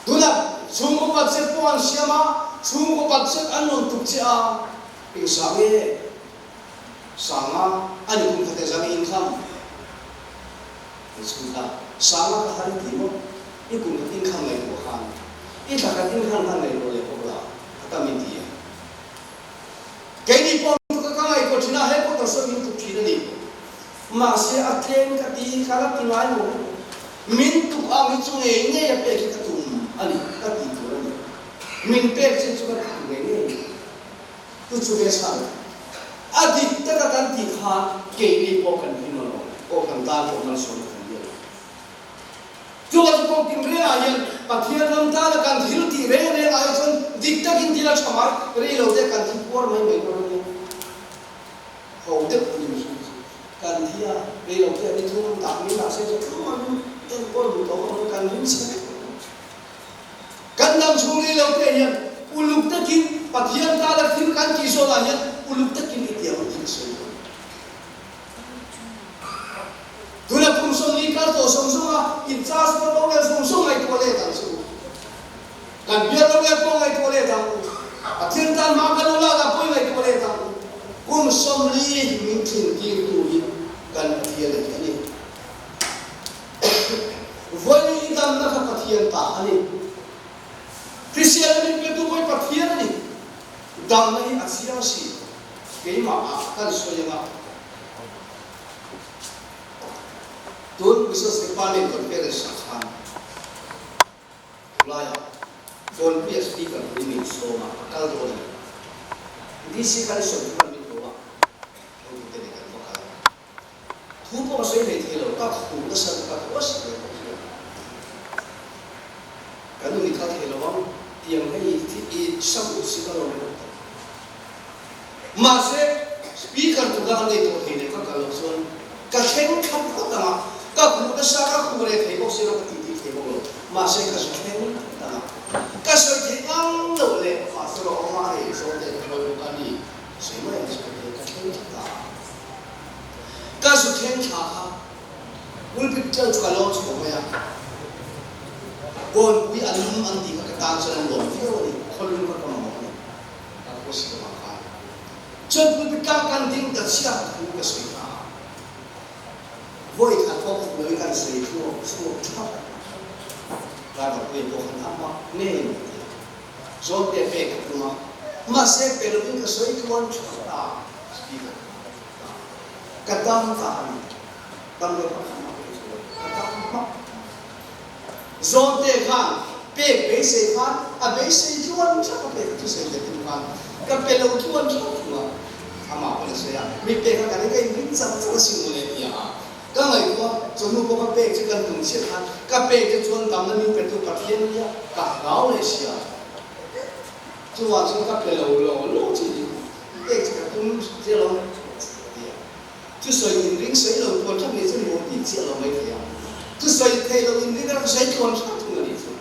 Tunah chhungkaw budget pawh an siam a, chhungkaw budget an rawn tuk che a, eng sang nge? Sanga a ni kum khat engzah nge income? An chhung ta. Sanga ka har i ti maw? I kum khat income ngaihtuah khan i thla khat income khan ngaihtuah leh bawk la, a tam i ti e. Keini pawh min tuk a, ka ngaihtuah thin a, he pawh tar sawi min tuk thin a ni. Mahse a tlem ka ti, ka la ti ngai lo. Min tuk ang hi chu ngei ngei a pek hi ka tum a ni, ka ti tur a ni. Min pek chin chu ka ti ngei ngei a ni. Chu chu ve chhan a dik taka kan tih khan keini pawh kan hlim alawm, pawh kan tan pawh malsawmna kan ni alawm. Chu a chu pawh kim rengah hian Pathian ram tana kan thil tih reng rengah hi chuan dik takin thil a tha mai, rei lo te kan thi puar mai mai dawn a nia. Ho deuh a ni mihring chu kan thi a, rei lo te a ni thung tak mai mahse chu tlum an enkawl duh tawh avangin kan ring chhe vek mai. Kan dam chhung rei lo te hian uluk takin Pathian tana thil kan tih zawnah hian uluk takin i tiang tih ka sawi dawn. Tuna kum sawmli kal tawh zawng zawnga in charge pawh rorel zawng zawng ngaihtuah let ang che u. Kan bial rorel pawh ngaihtuah let ang u. Pathian tan hma kan lo lak ah pawh i ngaihtuah let ang u. Kum sawmli min thlin tirtu hi kan Pathian a ni a ni. Vawi damna kha Pathian ta a ni. Hrisel min petu pawh hi Pathian a ni. Damna hi a chiang si. Keimah ah kan sawi anga tun Business Department Conference ah khan Tunlaiah Kawnpuia Speaker pui min sawm a, a kal dawn a ni. DC khan i sawi thu kan min ko a, hotute nen kan va kal a. Thu pawh a sawi hlei thei lo, ka khuh nasa lutuk a, ka uasik reng bawk hian kan nun i kal thei lo ang, tiang hei i sam ut si ka lo ringawt tawh. Mahse, speaker tura an nei tawh thei leh ka kal loh chuan ka thleng thla phawt ang a, ka khuh nasa, ka khuh reh thei bawk si lo, ka tih tih thei bawk lo. Mahse, ka zu thleng phawt ang a, ka sawi theih ngang loh leh pastor a awm a, hei zawng te ka hruai bawk a ni, sawi mai ang chu ka ti a, ka thleng thla ta a. Ka zu thleng thla kha pulpit ṭeuh chu ka lawm chhuak mai a, Kawnpui a lum an tih kha ka tan chuan a nuam viau a ni, khawlum kha ka mamawh a ni, ka khuasi ka vang khan. Chuan pulpit tlang kan ding ta chiah thu ka sawi ta a, vawi khat pawh khup loin kan sawi chhuak chhuak ṭhap a, driver pawhin pawh khan a mak ngei mai ti a. Zawlte pek ka tum a, mahse pe lovin ka sawi tluan ṭhap ta a, speaker kha ka ṭhap ta a, ka dam ta a ni, dam lo pakhat mah ka hre lo, ka dam hmak. Zawlte khan pek beisei khan a beisei tluan ṭhap a, pek a thusawi leh tum khan ka pe lo tluan ṭhap thung a, amah pawn a sawi a, mi pek a ka ring ka inring chak chak asin mawle ti a. Ka ngaihtuah, chawhnu pawh ka pek che kan tum chiah khan ka pek che chuan damna min petu Pathian nia ka hlau leh sia. Chuvang chuan ka pe lo lo lo che ni, pek che ka tum che lo ka ti a. Thusawi inring sawi lo tuan thak nih chu nuam bik chiah lo mai thei a. Thusawi thei lo inring a sawi tuan thak thung a nih chu.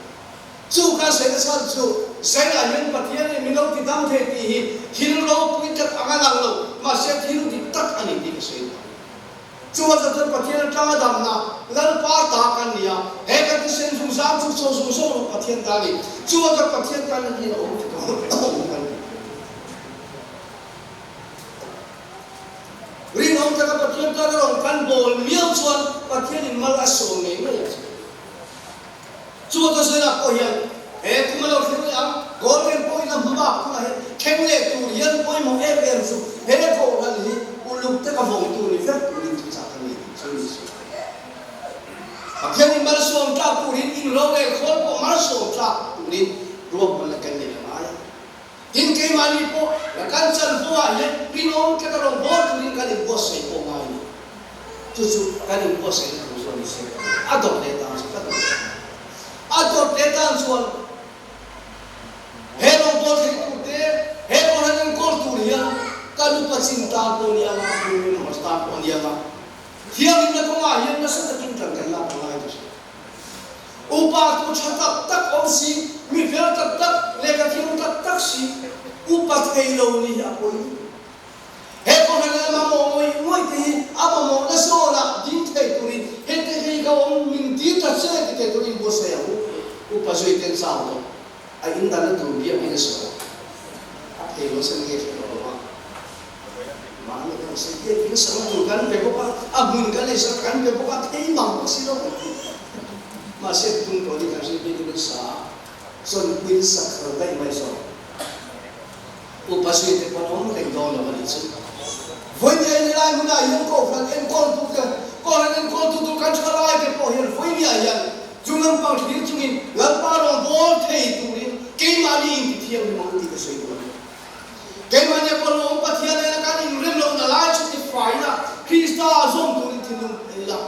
Chu ka sawi na chhan chu Zaiah hian Pathian in min lo ti dam thei tih hi thil ropui tak ang a lang lo, mahse thil dik tak a ni tih ka sawi duh. Chuan chuan Pathian atanga damna Lalpa ta kan ni a, he kan thisen zungzang chu chaw zung zawng lo Pathian ta a ni. Chuan chuan Pathian tan hian a awm thei awm kan ni. Rinawm takin. taka Pathian tana rawn kan bawl miau chuan Pathianin mal a sawm ngei ngei ang che. Chu a Zela pawh hian he kum a lo thleng leh ang, Golden pawhin a hmu bak tunah hian thleng leh tur hian pawimawh em em chu he kohhran hi uluk taka vawngtu ni vek turin thuchah ka nei tih chu ni si. Pathianin malsawm tlak turin inro leh khawl pawh malsawm tlak turin ruahmanna kan nei a ngai a. Tin, keimahni pawh la kan chanvo-ah hian rinawm tlaka rawn bawl turin kan inbuatsaih pawh ngai a ni. Chu chu kan inbuatsaihna tur chuan ni se ka ti. A dawt leh dan chu ka duh lo. A dawt leh dan chuan he rawn bawl thei tur te, he rawn han enkawl tur hian kan upa chin tan pawh nia nga, pu members tan pawh nia nga, thianghlimna kawngah hian nasa takin kan kan lak a ngai ta hria. Upa tu tha tak tak awm si, mi fel tak tak, lehkha thiam tak tak si, upa thei lo ni hi a pawi lutuk. He kohhran leh mamawh ngawih ngawih te hi a mamawhna zawnah ding thei turin hete hei ka awm min ti ta che ti thei turin buatsaih ang u. Upa zui ten chau tawh a indanna tur biak in a sawi a thei lo sen nge hre lo lo va. Mahni kan sawi biak in sakna tur kan pe bawk a, a hmun kan ei sak kan pe bawk a, thei mang bawk si lo kan ti. Mahse tum tawh ni kan hriat biak in an sa a, chawnpuiin sak kher daih mai zawk. Upa zui te pawn awm reng dawn lo a nih chu. Vawinia in helai hmunah hian Kohhran enkawltu te, Kohhran enkawltu tur kan tha lai te pawh hian vawinia hian chung lampang thlir chungin Lalpa rawngbâwl thei turin keimahni intithianghlim ang tih ka sawi duh a ni. Keimahni a pawlawm Pathian nena kan inrem lohna lai chu tifaina Krista zawm turin thinlung phei ila.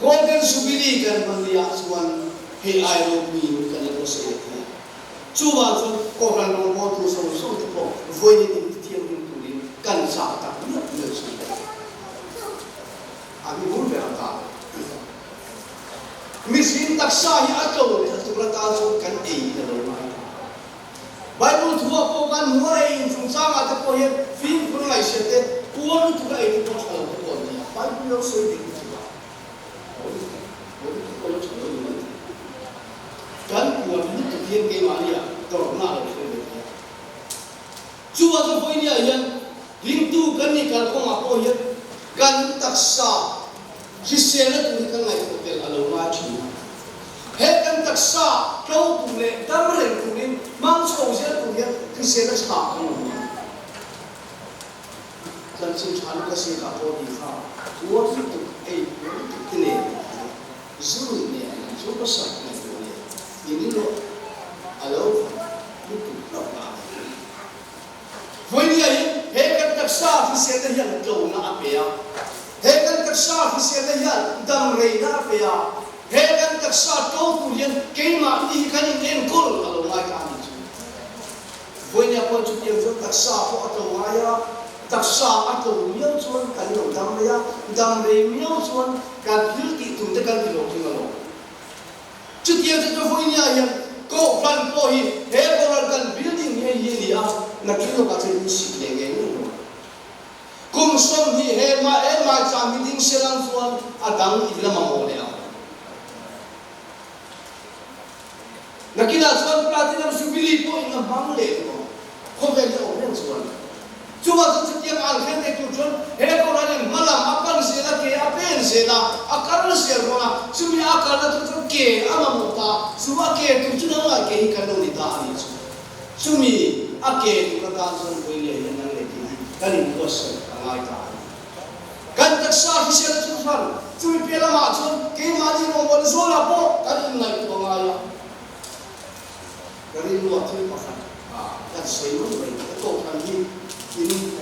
Golden Jubilee kan hman ni ah chuan hei ai ropuiin kan la pawhsei leh thei a. Chuvang chuan Kohhran rawngbawltu zawng zawng te pawh vawiin intithianghlim turin kan chah tak miah miah chu a ni bur ber ang ta. Mihring taksa hi a tlo leh a tur atan chuan kan ei in a lo ngai ta. Bible thuah pawh kan hmu a, ei inchungchangah te pawh hian fimkhur ngaihhriat te, puar lutuk a ei te pawh tha lo te pawh an ni a, Bible lo sawi dik lutuk a, puar lutuk, puar lutuk pawh lo tha lo ni mai thei. Kan puar lutuk hian keimahni ah tawrhna a lo thleng ve thei a. Chuvang chuan vawinia hian ringtu kan ni kalkawngah pawh hian kan taksa Hriselna tur hi kan ngaihtuah tel a lo ngai thin a. He kan taksa tlo tur leh dam reng turin hmang chho zel tur hian hriselna tha kan awm a. Chanchin tha luka zingah pawh tih kha puar lutuk, ei puar lutuk te nen an ti a, zu ruih nen an zu hmasa ngaihtuah nen inrilruah a lo khat lutuk hlauh na a ni. Vawinia hi he kan taksa hriselna hian tlona a pe a, he kan taksa hriselna hian damreina a pe a, he kan taksa tlo tur hian keimahni hi kan inenkawl a lo ngai ta a nih chu. Vawinia pawh chutiang chuan taksa pawh a tlo ngai a, taksa a tlo miau chuan kan lo damrei a, damrei miau chuan kan thil tih tum te kan ti lo thing alawm. Chutiang chu chu vawinia hian Kohhran pawh hi he Kohhran kan building hi hei hi a ni a, nakin lawkah chuan in sik leh ngei ngei lo. Kum 20 he mah he maicham hi ding se lang chuan a dang in la mamawh leh ang. Nakinah chuan Platinum Jubilee pawh in la hmang leh duh ang. Khawvel hi a awm reng chuan. Chuvang chuan chutiang an hre thei tur chuan he Kohhranin hma lam a pan zel a, ke a pen zel a, a kal zel rawn a, chumi a kalna tur chuan ke a mamawh ta, chu a ke tur chu nangmah ke hi kan lo ni ta a nih chu. Chumi a ke tur atan chuan vawilia hian nang leh tih hi kan inbuatsaih a ngai ta a ni. Kan taksa hrisel chu hran, chumi piah lamah chuan keimahni rawngbawlna zawlah pawh kan inngaihtuah ngai a. Ka rilruah thil pakhat kan sawi mai mai ka tawk ang hi in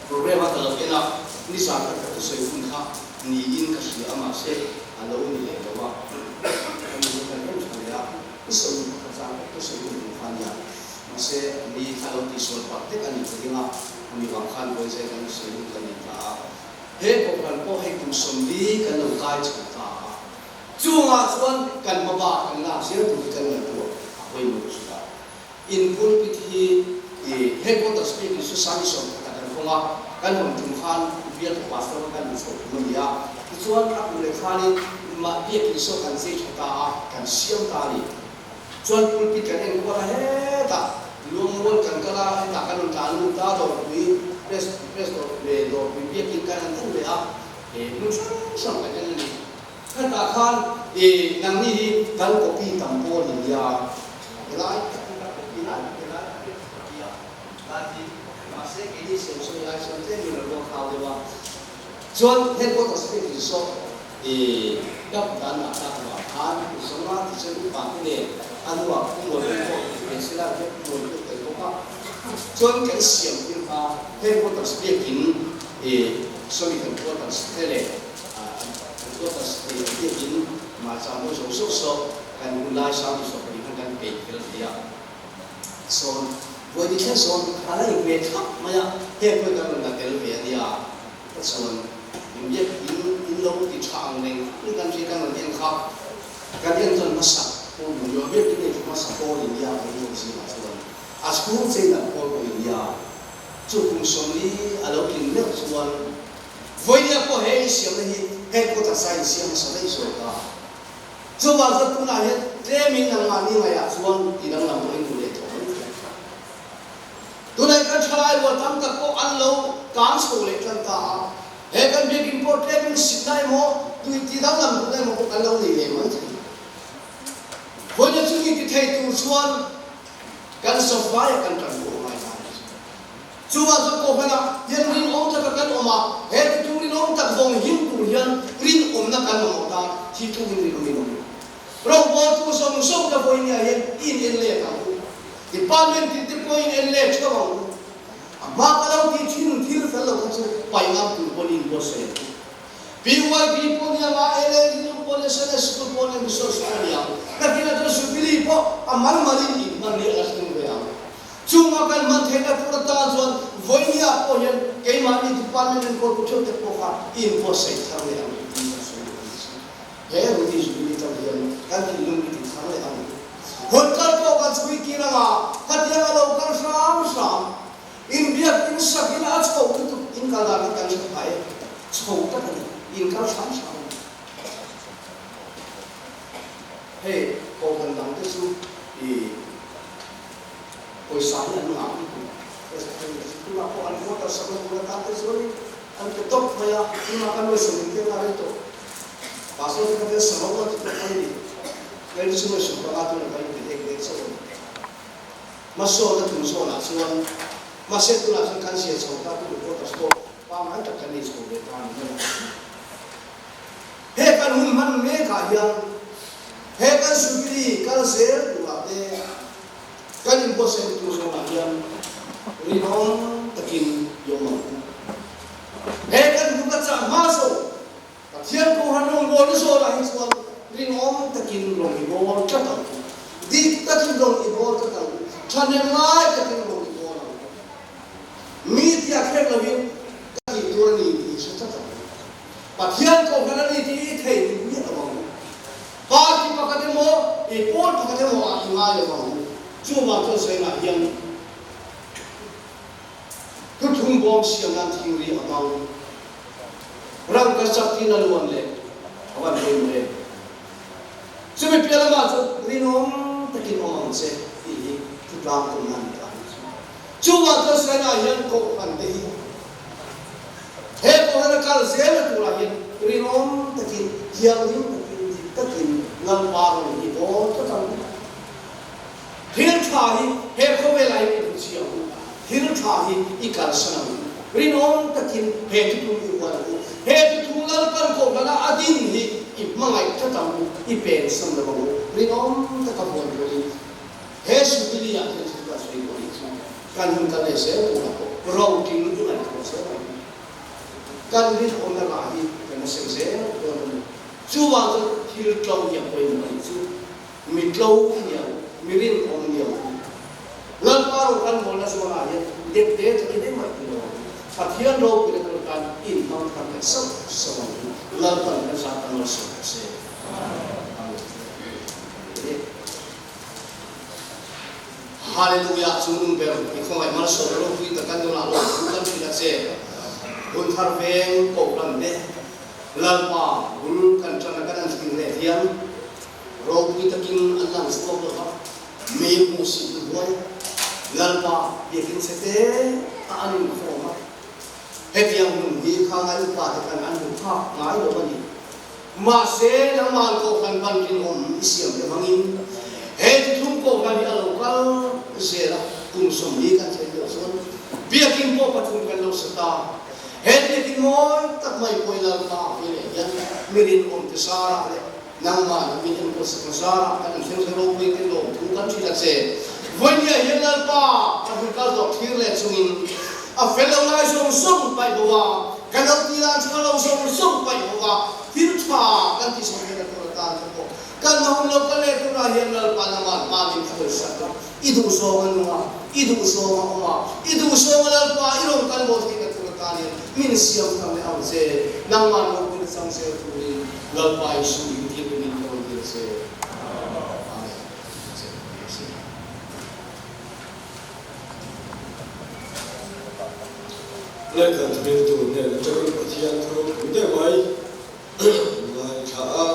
program a ka lo en a, nizan khat ka thusawi hun kha niin ka hria a mahse a lo ni leh lo a, ka nu kan en tha leh a, i sawi hun pakhat zan khat thusawi hun ang kha nia, mahse ni kha lo tihsual pah tek a ni ka ring a, ami vang khan vawize kan sawi hun ka nei ta a, he kohhran pawh hei kum 40 kan lo kai chho ta a. Chungah chuan kan hmaba kan lak zel tur hi kan ngaihtuah a pawimawh zut a. In pulpit hi i headquarters pek in Susan i 11 ah kan hawng a, kan hawn tum khan bialtu pastor kha kan luh chho tum a ni a. Tichuan a kum leh khanin mah biakin saw kan chei tha ta a, kan siam ta a ni. Chuan pulpit kan enkual a hetah Luangmual kan kal a, hetah kan rawn tlan lut a, dawrpui. Press press dawr ve dawrpui biakin kan han en leh a, eh hmun hrang hrang kan en a ni. Khatah khan eh nangni hi kan copy tam pawl in nia, helai tak hi ka copy lai tak helai tak hi ka copy a, lai hi mahse keini siam sawi lai chuan tlem in a ruak hau deuh a. Chuan headquarters pek in saw eh dap dan ah tak lo ah khan zawnga tichuan upa te nen a nu ah pu Muan te pawh ti ve sela hian pu Muan te tel bawk a. Chuan kan siam tir kha headquarters pek in eh sawmi kan quarters te leh ah kan quarters te pek in mahcha mawi zawng zawng saw kan hun lai sang ti saw pahnih khan kan peih fel thei a. Sawn vawi ni thleng sawn a la inhmeh thlap mai a, heng pawhin kan rawn la tel ve a nia. Ka chuan inbiak in in lo ti tha ang reng in kan hria kan rawn en kha kan en tawn hmasa pawh ni lo biak in ei hmasa pawh ni nia kan rawn zingah chuan a chhung chei dan pawl pawh ni nia. Chu kum 40 a lo tlin meuh chuan vawinia pawh he insiamna hi headquarters a insiam hmasa daih zawk a. Chuvang chuan tunah hian tlemin nangmahni ngaihah chuan ti danglam pawhin duh leh tawh mai thei. Tunah hian kan thalai rual tam tak pawh an lo kang chho leh tan ta a, he kan biakinn pawh tlemin sitna emaw tui ti danglam duhna emaw pawh kan lo nei leh mai thei. Vawiin chumi ti thei tur chuan kan sawfaiah kan tan pawh a ngai ta a ni. Chuvang chuan Kohhranah hian rinawm taka kan awm a, he tutu rinawm tak vawng him tur hian rinawmna kan mamawh ta, thi tlukin rinawm in awm lo. Rawngbawltu zawng zawng ka vawiin ah hian i in en let ang u. Department tin te pawh in en let theuh ang u. A hma ka lo tih thin thil fel lo kha chu paih ngam tur pawn i inbuatsaih ang u. PYD pawh ni ang a, LAD pawh ni, SNS School pawh ni, Resource pawh ni ang. Nakinah chuan Jubilee pawh a mal malin in hman ni a la thleng ve ang. Chunga kan hman theihna tur atan chuan vawinia pawh hian keimahni department enkawl tu theuh te pawh kha inbuatsaih thar leh ang tih kan sawi duh a ni. He Rudy Jubilee tang hian kan thinlung i ti thar leh ang. Hun kal pawh kan chhui tir anga khatiang a lo kal hram hram. Inbiak in sak in a chho lutuk in kal dan hi kan hre phai chho tak a ni. In kal hram hram a ni. Hei kohhran dang te chu i. Pawisa hi an ngah lutuk. Pawisa thei leh chu tunah pawh an water sakna tur atan te chuanin an pe tawp mai a, tunah kan nuai sawm engtiang a rei tawh. Pastor te kha tia sangho an ti tawp mai a ni. Kei chu nuai 15 tunah kan inpe dek dek chauh a ni. Hmasawnna tum zawnah chuan mahse tunah chuan kan zia chho ta tu water pawh pangngai tak kan nei chho ve ta a ni mai a. He kan hun hman mekah hian he kan Jubilee kal zel turah te kan inbuatsaih tur zawnah hian rinawm takin i awm ang u. He kan hun ka chah hma zo Pathian Kohhran rawngbawlna zawnah hi chuan rinawm takin rawng i bawl tlat ang u. Dik takin rawng i bawl tlat ang u. Thahnem ngai takin rawng i bawl ang u. Mi tia kher lovin ka tih tur a ni tih i hre tlat ang u. Pathian Kohhran a ni tih i thei duh miah lo ang u. Party pakhat emaw, i pawl pakhat emaw ah i ngai lo ang u. Chuvang chuan sawiin ah hian thuthung bawm siam nan thingri a hmang. Rangka chak tin a luan leh a van pawimawh em? Chumi piah lamah chuan rinawm takin awm ang che tih hi thutlang tumna a ni ta a ni. Chuvang chuan sawiin ah hian Kohhran te hi He kohhran a kal zelna turah hian rinawm takin, thianghlim takin, dik takin Lalpa rawn hi bawl tlat ang u. Thil tha hi he khawvelah hian i hmuchhi ang u. Thil tha hi i kalsan ang u. Rinawm takin he thuthung i huat ang u. He thuthung Lalpan kohhrana a din hi i hmangaih tlat ang u, i pensan lo ang u. Rinawm taka huan turin he Jubilee ah hian thil kan sawi duh a nih chu. Kan hun kan nei zel tur a pawh ro tling i ngaihtuah zel ang u. Kan rinawmna rah hi kan la sem zel dawn a ni. Chuvang chuan thil tlo hi a pawimawh a nih chu. Mi tlo ni ang, mi rinawm ni ang u. Lalpa ro kan mawlna zawnah hian dep te takin engmah ti lo ang u. Pathian ropui na tur tan inhmang thar leh sauh sauh ang u. Lalpan kan zat a malsawm rawh se. Amen. Hallelujah chu nung ber i khawngaih malsawm ropui tak kan nunah lo thu kan hrilh a che. Hun thar veng kohhran te Lalpa bul kan tan a kan an hring leh hian ropui takin an lang chhuak lo va, mi hmuhsit na hnuai Lalpa biakin chhe te a an inkhawm a. Hetiang hun hi khangai upate khan an hmu phak ngai lo a ni. Mahse, nangmah kohhran ban rinawm i siam leh hmangin he thuthlung kohhran hi a lo kal zel a, kum 40 kan thlen deuh chuan biakinn pawh pathum kan lo sa ta. He biakinn mawi tak mai pawh i Lalpa a hawi leh hian mi rinawmte zarah leh nangmah lam min enkawl sakna zarah kan inthleng hle ropui te lawmthu kan hrilh a che. Vawinia hian Lalpa kan hun kal tawh thlir leh chungin a fel lo lai zawng zawng paih bo a, Kan lo ti dan chu ka lo zawng zawng paih bawk a, thil tha kan ti chho hian a tur atan te pawh kan la hun lo ka leh tunah hian Lalpa nangmah hma min hruai sak a, i duh zawng a nung a, i duh zawng a awm a, i duh zawng a Lalpa i rawn kal maw theihna tur atan hian min siam thar leh ang che, nangmah lo pui na chang zel turin Lalpa Isu in thil min rawn dil che. Amen. Lehkha thil tur hnen atangin Pathian thu pui deuh mai ngaithla a,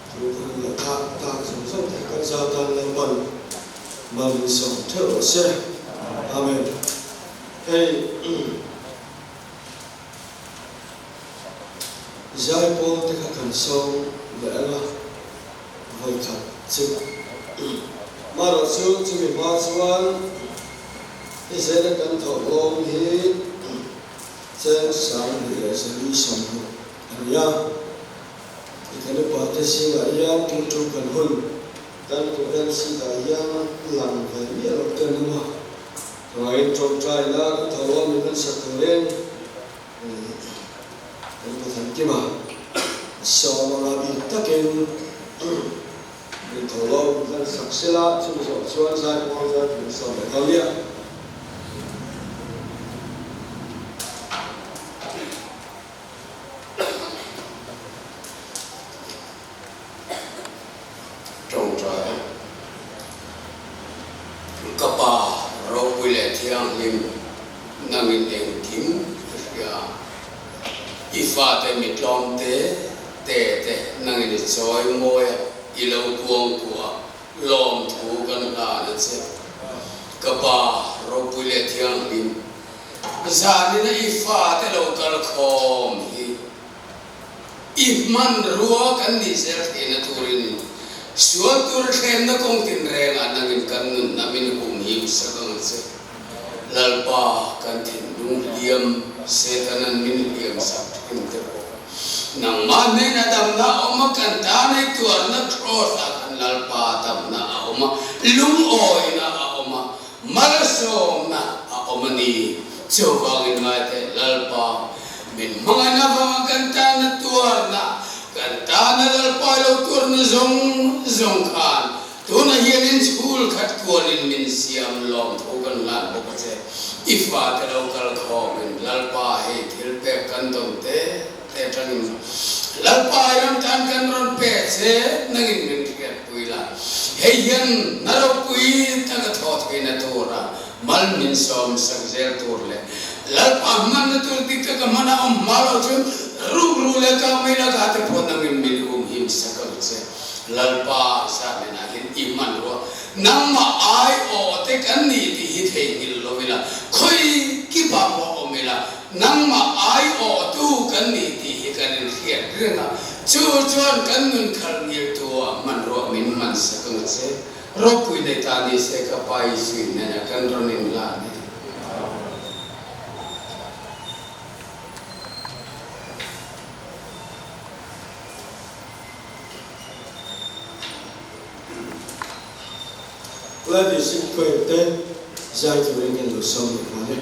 thu kan la thah tak zawng zawng te kan za tan Lalpan mal min sawm theuh rawh se. Amen. Hei Zaipawl te kha kan sawm leh ang a, vawikhat chu. Marawh chu chumi hma chuan i zela kan thawh lawm hi cheng 2460 a ni a. I kan upa te zingah hian tum tum kan hun kan kuh en seat ah hian lang ve miah lo te an awm a. Chuvangin tawngtai la kan thawh lawm hi kan sak turin kan Pathian kima sawm anga bik takin min tho lo kan sak sela, chumi zawh chuan zaipawl zai tur sawm leh dawn nia. Tawngtai Ka Pa ropui leh thianghlim nangin engkim i hria. I fate mi tlawm te te te nangin i chawi mawi a, i lo kuang kuah lawmthu kan hlan a che. Ka Pa ropui leh thianghlim zanina i fate lo kal khawm hi. I hmanrua kan nih zel theihna turin sual tur thlemna kawng tinrengah nangin kan nunna min humhim sak ang che. Lalpa kan thinlung hliam Setanan min hliam sak thin te pawh nangmah hnena damna a awm a, kan tan ei tuarna Kross ah khan Lalpa damna a awm a, lungawina a awm a, Malsawmna a awm a ni. Chuvangin ngaithei Lalpa, min hmangaihna avanga kan tana tuarna, kan tana Lalpa lo tuarna zawng zawng khan tunah hian in chhul khat kualin min siam lawm tho kan hlan bawk a che. I fate lo kal khawmin Lalpa hei thil pek kan dawn te te atangin Lalpa i ram tan kan rawn pe che nangin min hriatpui la, hei hian na ropui taka thaw theihna tura mal min sawm sak zel tur leh Lalpa hmanna tur dik taka hman a awm hma lo chu rukru leh kangmei lakah te pawh nangin min humhim sak ang che. Lalpa zahnen-ah hian i hmanrua nangmah aiawh te kan ni tih hi theihnghilh lo ila, khawi kipah pawh awm ila, Nangmah aiawhtu kan ni tih hi kan inhriat reng a, chu chuan kan nun khalh ngiltu-ah hmanruah min hman sak ang che. Ropui nei ta ni se ka Pa Isui hnenah kan rawn inhlan e. Ladi Sikhuai te zai turin kan lo sawm leh nghal e.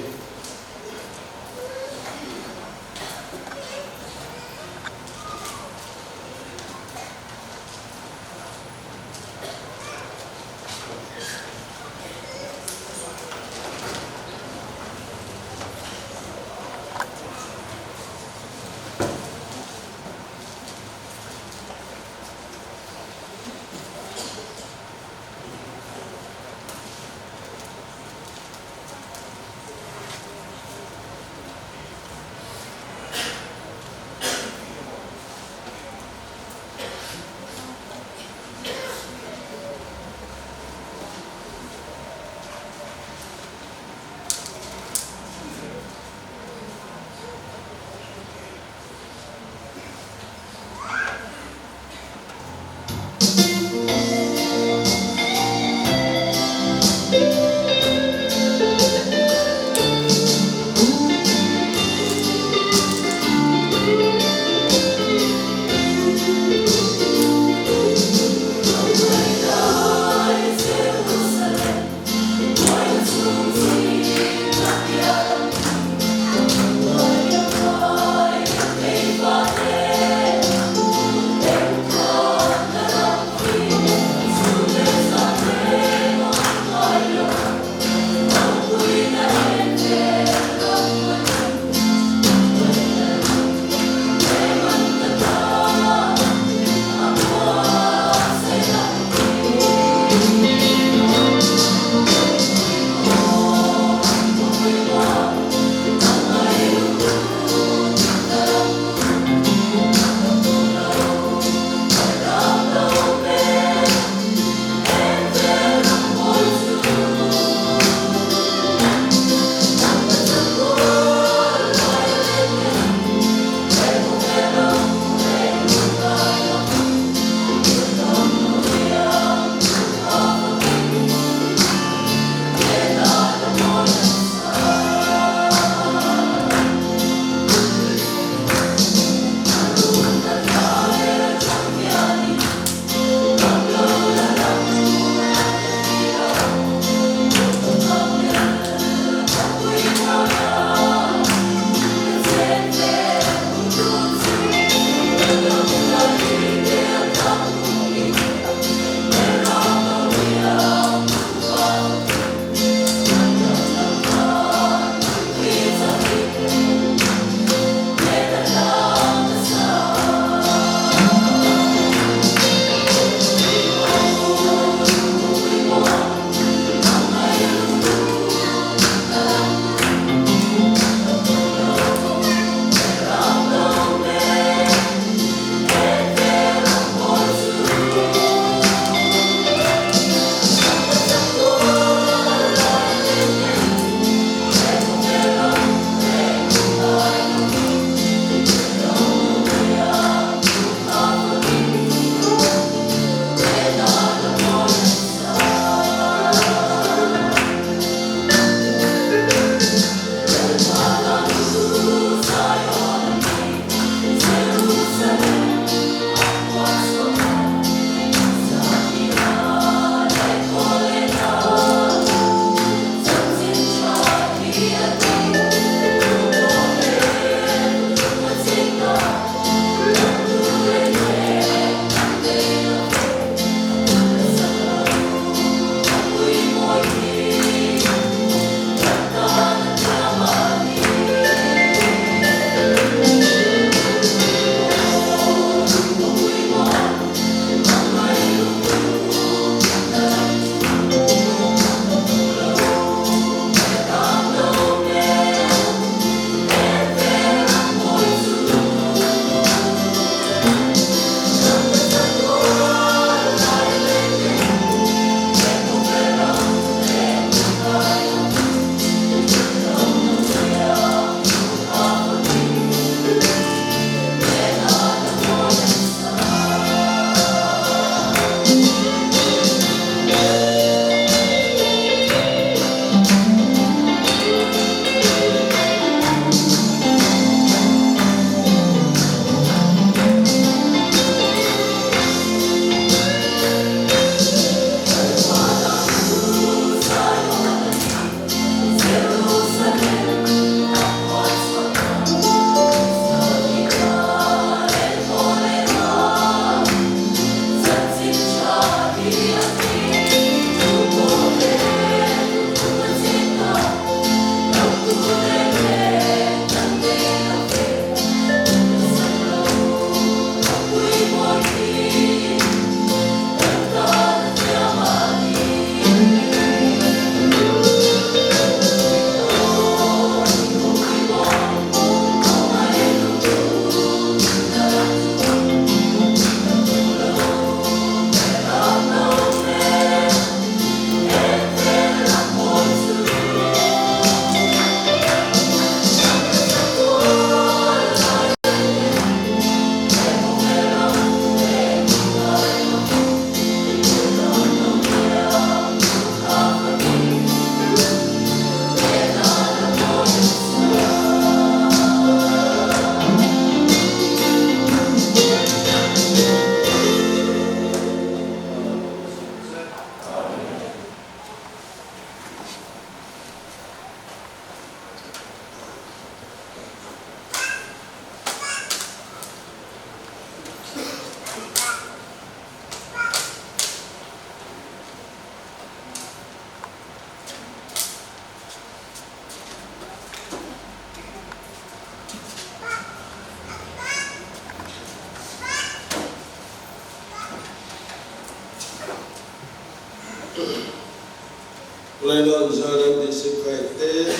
Leilon Zoram District Head te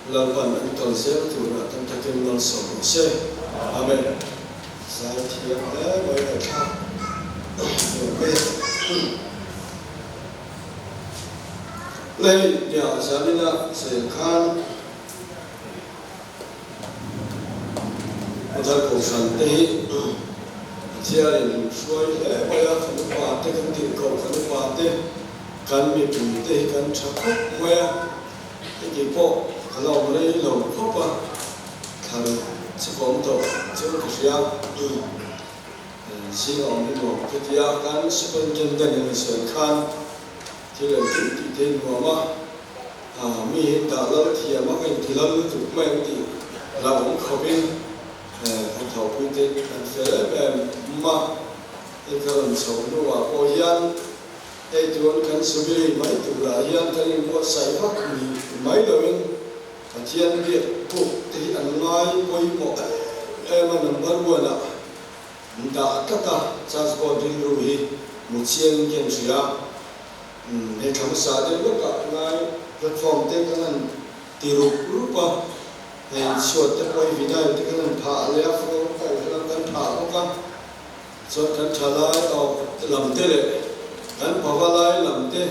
Lalpan an kal zel turah tam takin malsawm rawh se. Amen. Zai thiam hle mai ngaihthlak nuam e. Lei nia zanina zel khan Mother Kohhran te hi Pathianin min hruai hle mai a, kan upa te kan tirhkoh kan upa te kan mipui te hi kan tha khawp mai a, heti pawh ka la awm rei lo khawp a, thlan chhukawm tawh chu ka hria. Zing a awm emaw ka ti a, kan Superintendent in a sawi khan thil engkim tih te hi nuam a, mi hi dah lal thiam a, ka inti lal lutuk mai ang tih hlauhawm khawpin kan thawhpui te kan fel em em a, hei ka rawn chho hnuah pawh hian hei tun kan Jubilee mai turah hian kan inbuatsaih vak ni mai loin Pathian biak buk te hi an ngai pawimawh em em a, number one ah dah tlat a, church board rilru hi mu chiang in ken hria. Umm hei thla hmasa deuh lawkah ngai platform te kan han ti rup rup a, hei chhuat te pawh hi vinyl te kan han phah leh a, floor tile te lam kan phah bawk a, chuan kan tha lai awk lam te leh kan pava lai lam te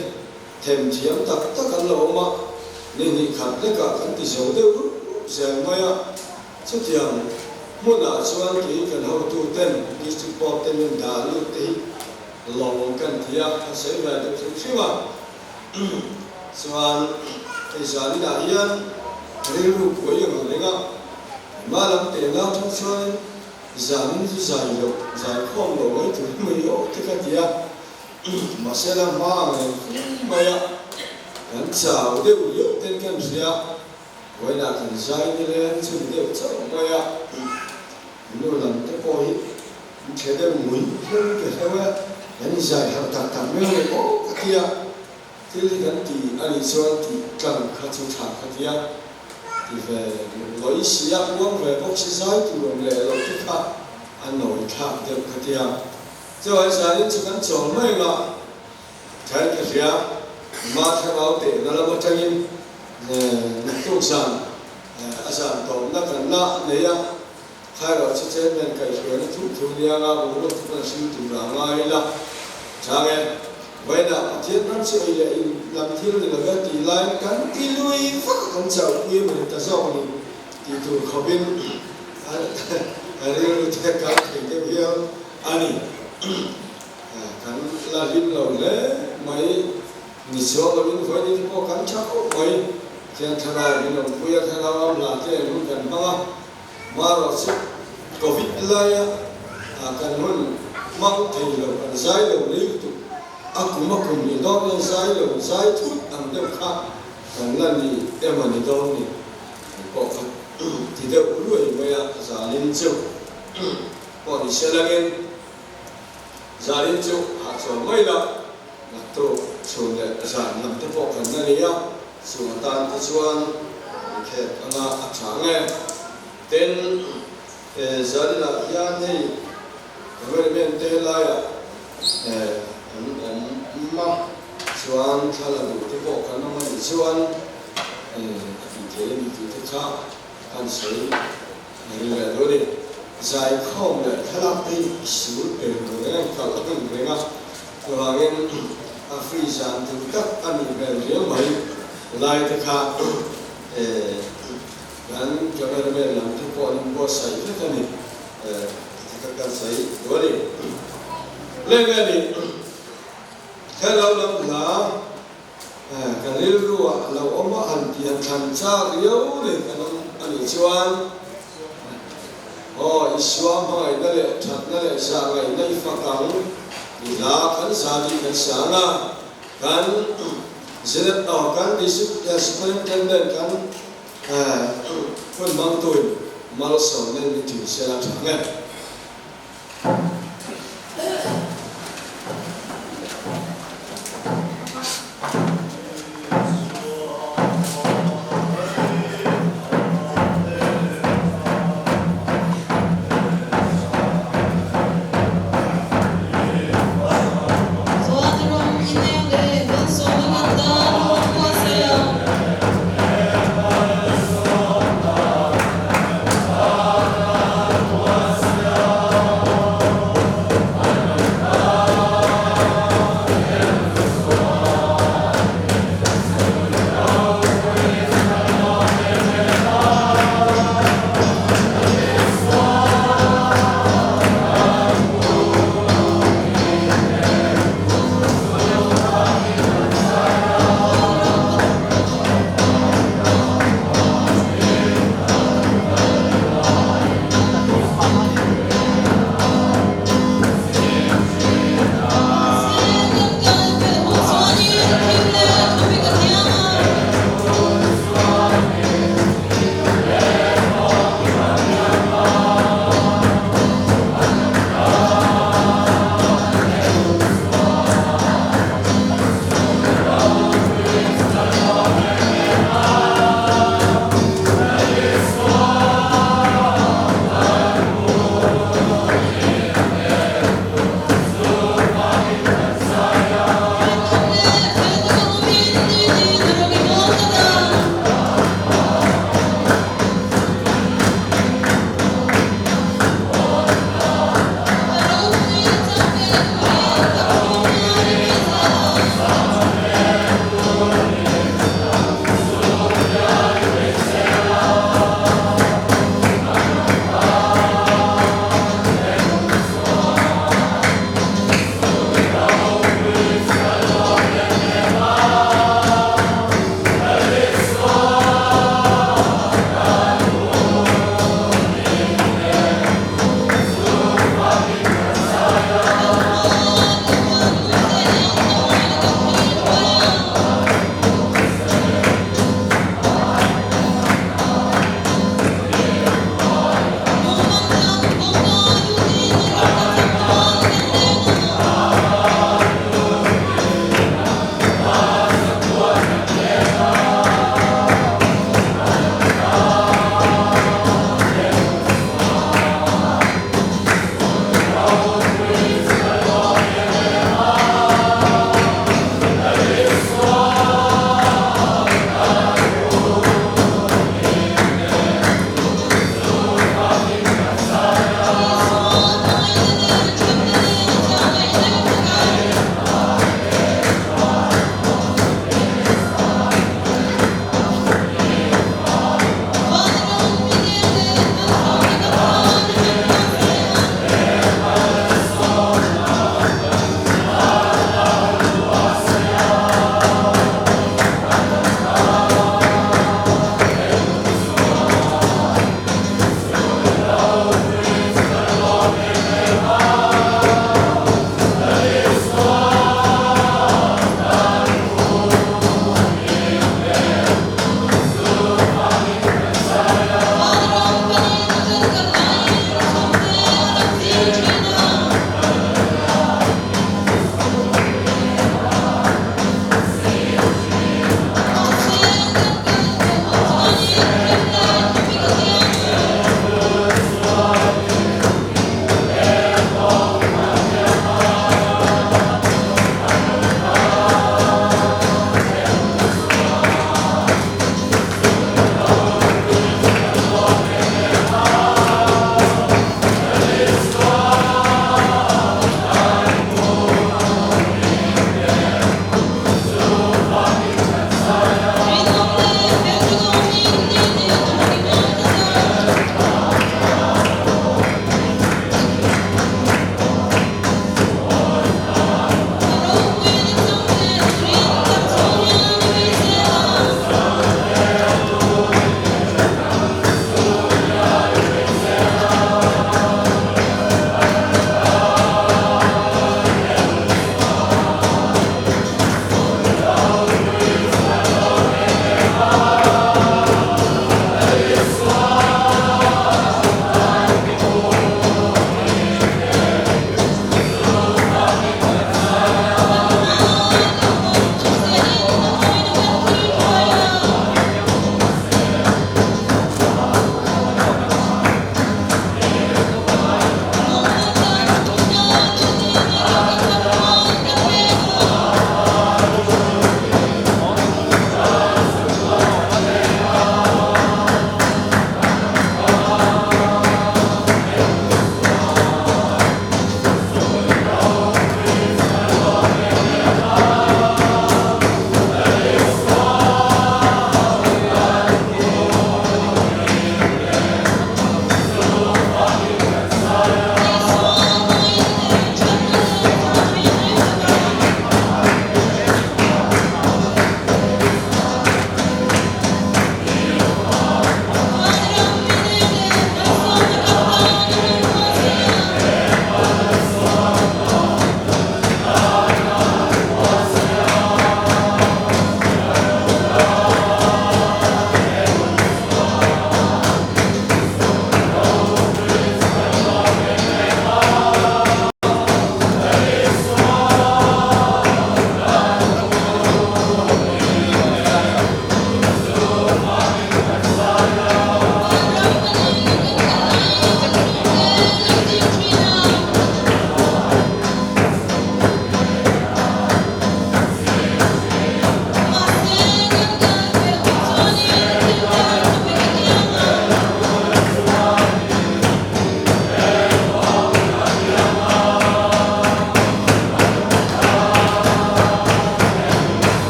them thiam tak tak an lo awm a, ni hnih khat lekah kan ti zo deuh rup rup zel mai a, chutiang hmunah chuan kei kan hotu ten District Board te min dah lut te hi lo kan ti a, kan sawi ve deuh hrim hrim a, chuan hei zaninah hian rilru puai ang reng a, engmah lam teh nau thang chuanin zanin chu zai loh, zai khawm loh mai tur mai awk te ka ti a. Mahse la hma ang reng fum mai a, kan chau deuh riau ten kan hria, vawiinah kan zai ni leng chu ni deuh chauh mai a, nu lam te pawh hi an thle deuh ngui hian ka hreu e, kan inzai harh tak tak mai ang aw ka ti a, thil hi kan ti a nih chuan tih tlang kha chu tha ka ti a, ti ve lawih si a, uang ve bawk si zai tur awm leh loh te kha a nawi thlak deuh ka ti a. Chuai zanin chu kan chawl mai ang a, thain ka hria, ma thlarau tehna lam atangin naktuk zan a zan tawpna kan la nei a, khairaw chu chairman kaihhruaina thup thu nia nga boruak chu kan hring tur a ngai ila. Chang e, vawiinah Pathian ram chu ei leh in lam thil ni love tih laiin kan ti lui vak a, kan chauhpui emaw ni ta zawk ni tih tur khawpin a rilru te kal thei deuh hial. A ni. Kan la hlim lo hle mai. Ni chhuak lovin vawiin te pawh kan tha khawp mai. Thian thlarau min awm pui a, thlarau am hla te eng hun kan hmang a. Marawh chu Covid laia kan hun hmang thei lo, kan zai lo lei lutuk. A kum a kum ni dawn hian zai lo, zai thut ang deuh kha kan la ni emaw ni dawn ni pawh kha ti deuh ruai mai a, zanin chu. Pawh ni se langin zanin chu hahchawl mai la, naktuk chhun leh zan lam te pawh kan la nei a, chung atan te chuan inkhet anga a tha nge. Tin, zaninah hian hei cameraman te helaiah an awm a, chuan thla la duh te pawh kan awm a nih chuan a tih theih a ni tih te kha kan sawi. Ring leh lo ni. Zaikhawm leh thlalak te hi sul pe reng a kal a hman reng a, chuvangin a free zan tur tak a nih hmel riau mai. Lai te kha kan cameraman lam te pawh an inbuatsaih vek a ni. Ti kha kan sawi duh a ni. Leng nge ni? Hello lam hla. Ka rilruah a lo awm a, han ti han thlan chak riau nei kan awm a nih chuan, Aw, Isua hmangaihna leh thatna leh zahngaihna i fak ang tih hla kan zah tih kan sang a, kan Zenep aw kan District Superintendent kan hun hmangtuin malsawmna in min thin sela tha nge.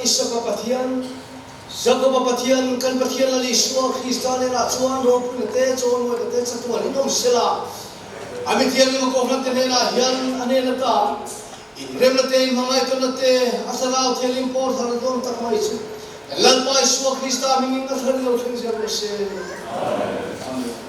Isaka Pathian, Jakoba Pathian, kan Pathian Lal Isua Krista hnenah chuan ropuina te, chawlmawina te chatuan in awm sela. A mithianghlim a kohhran te hnenah hian a hnen ata inremna te, inhmangaihtawnna te, a thlarau thianghlim pawr thar a dawn tak mai chu kan Lalpa Isua Krista hmingin a thar lo thleng zel rawh se. Amen.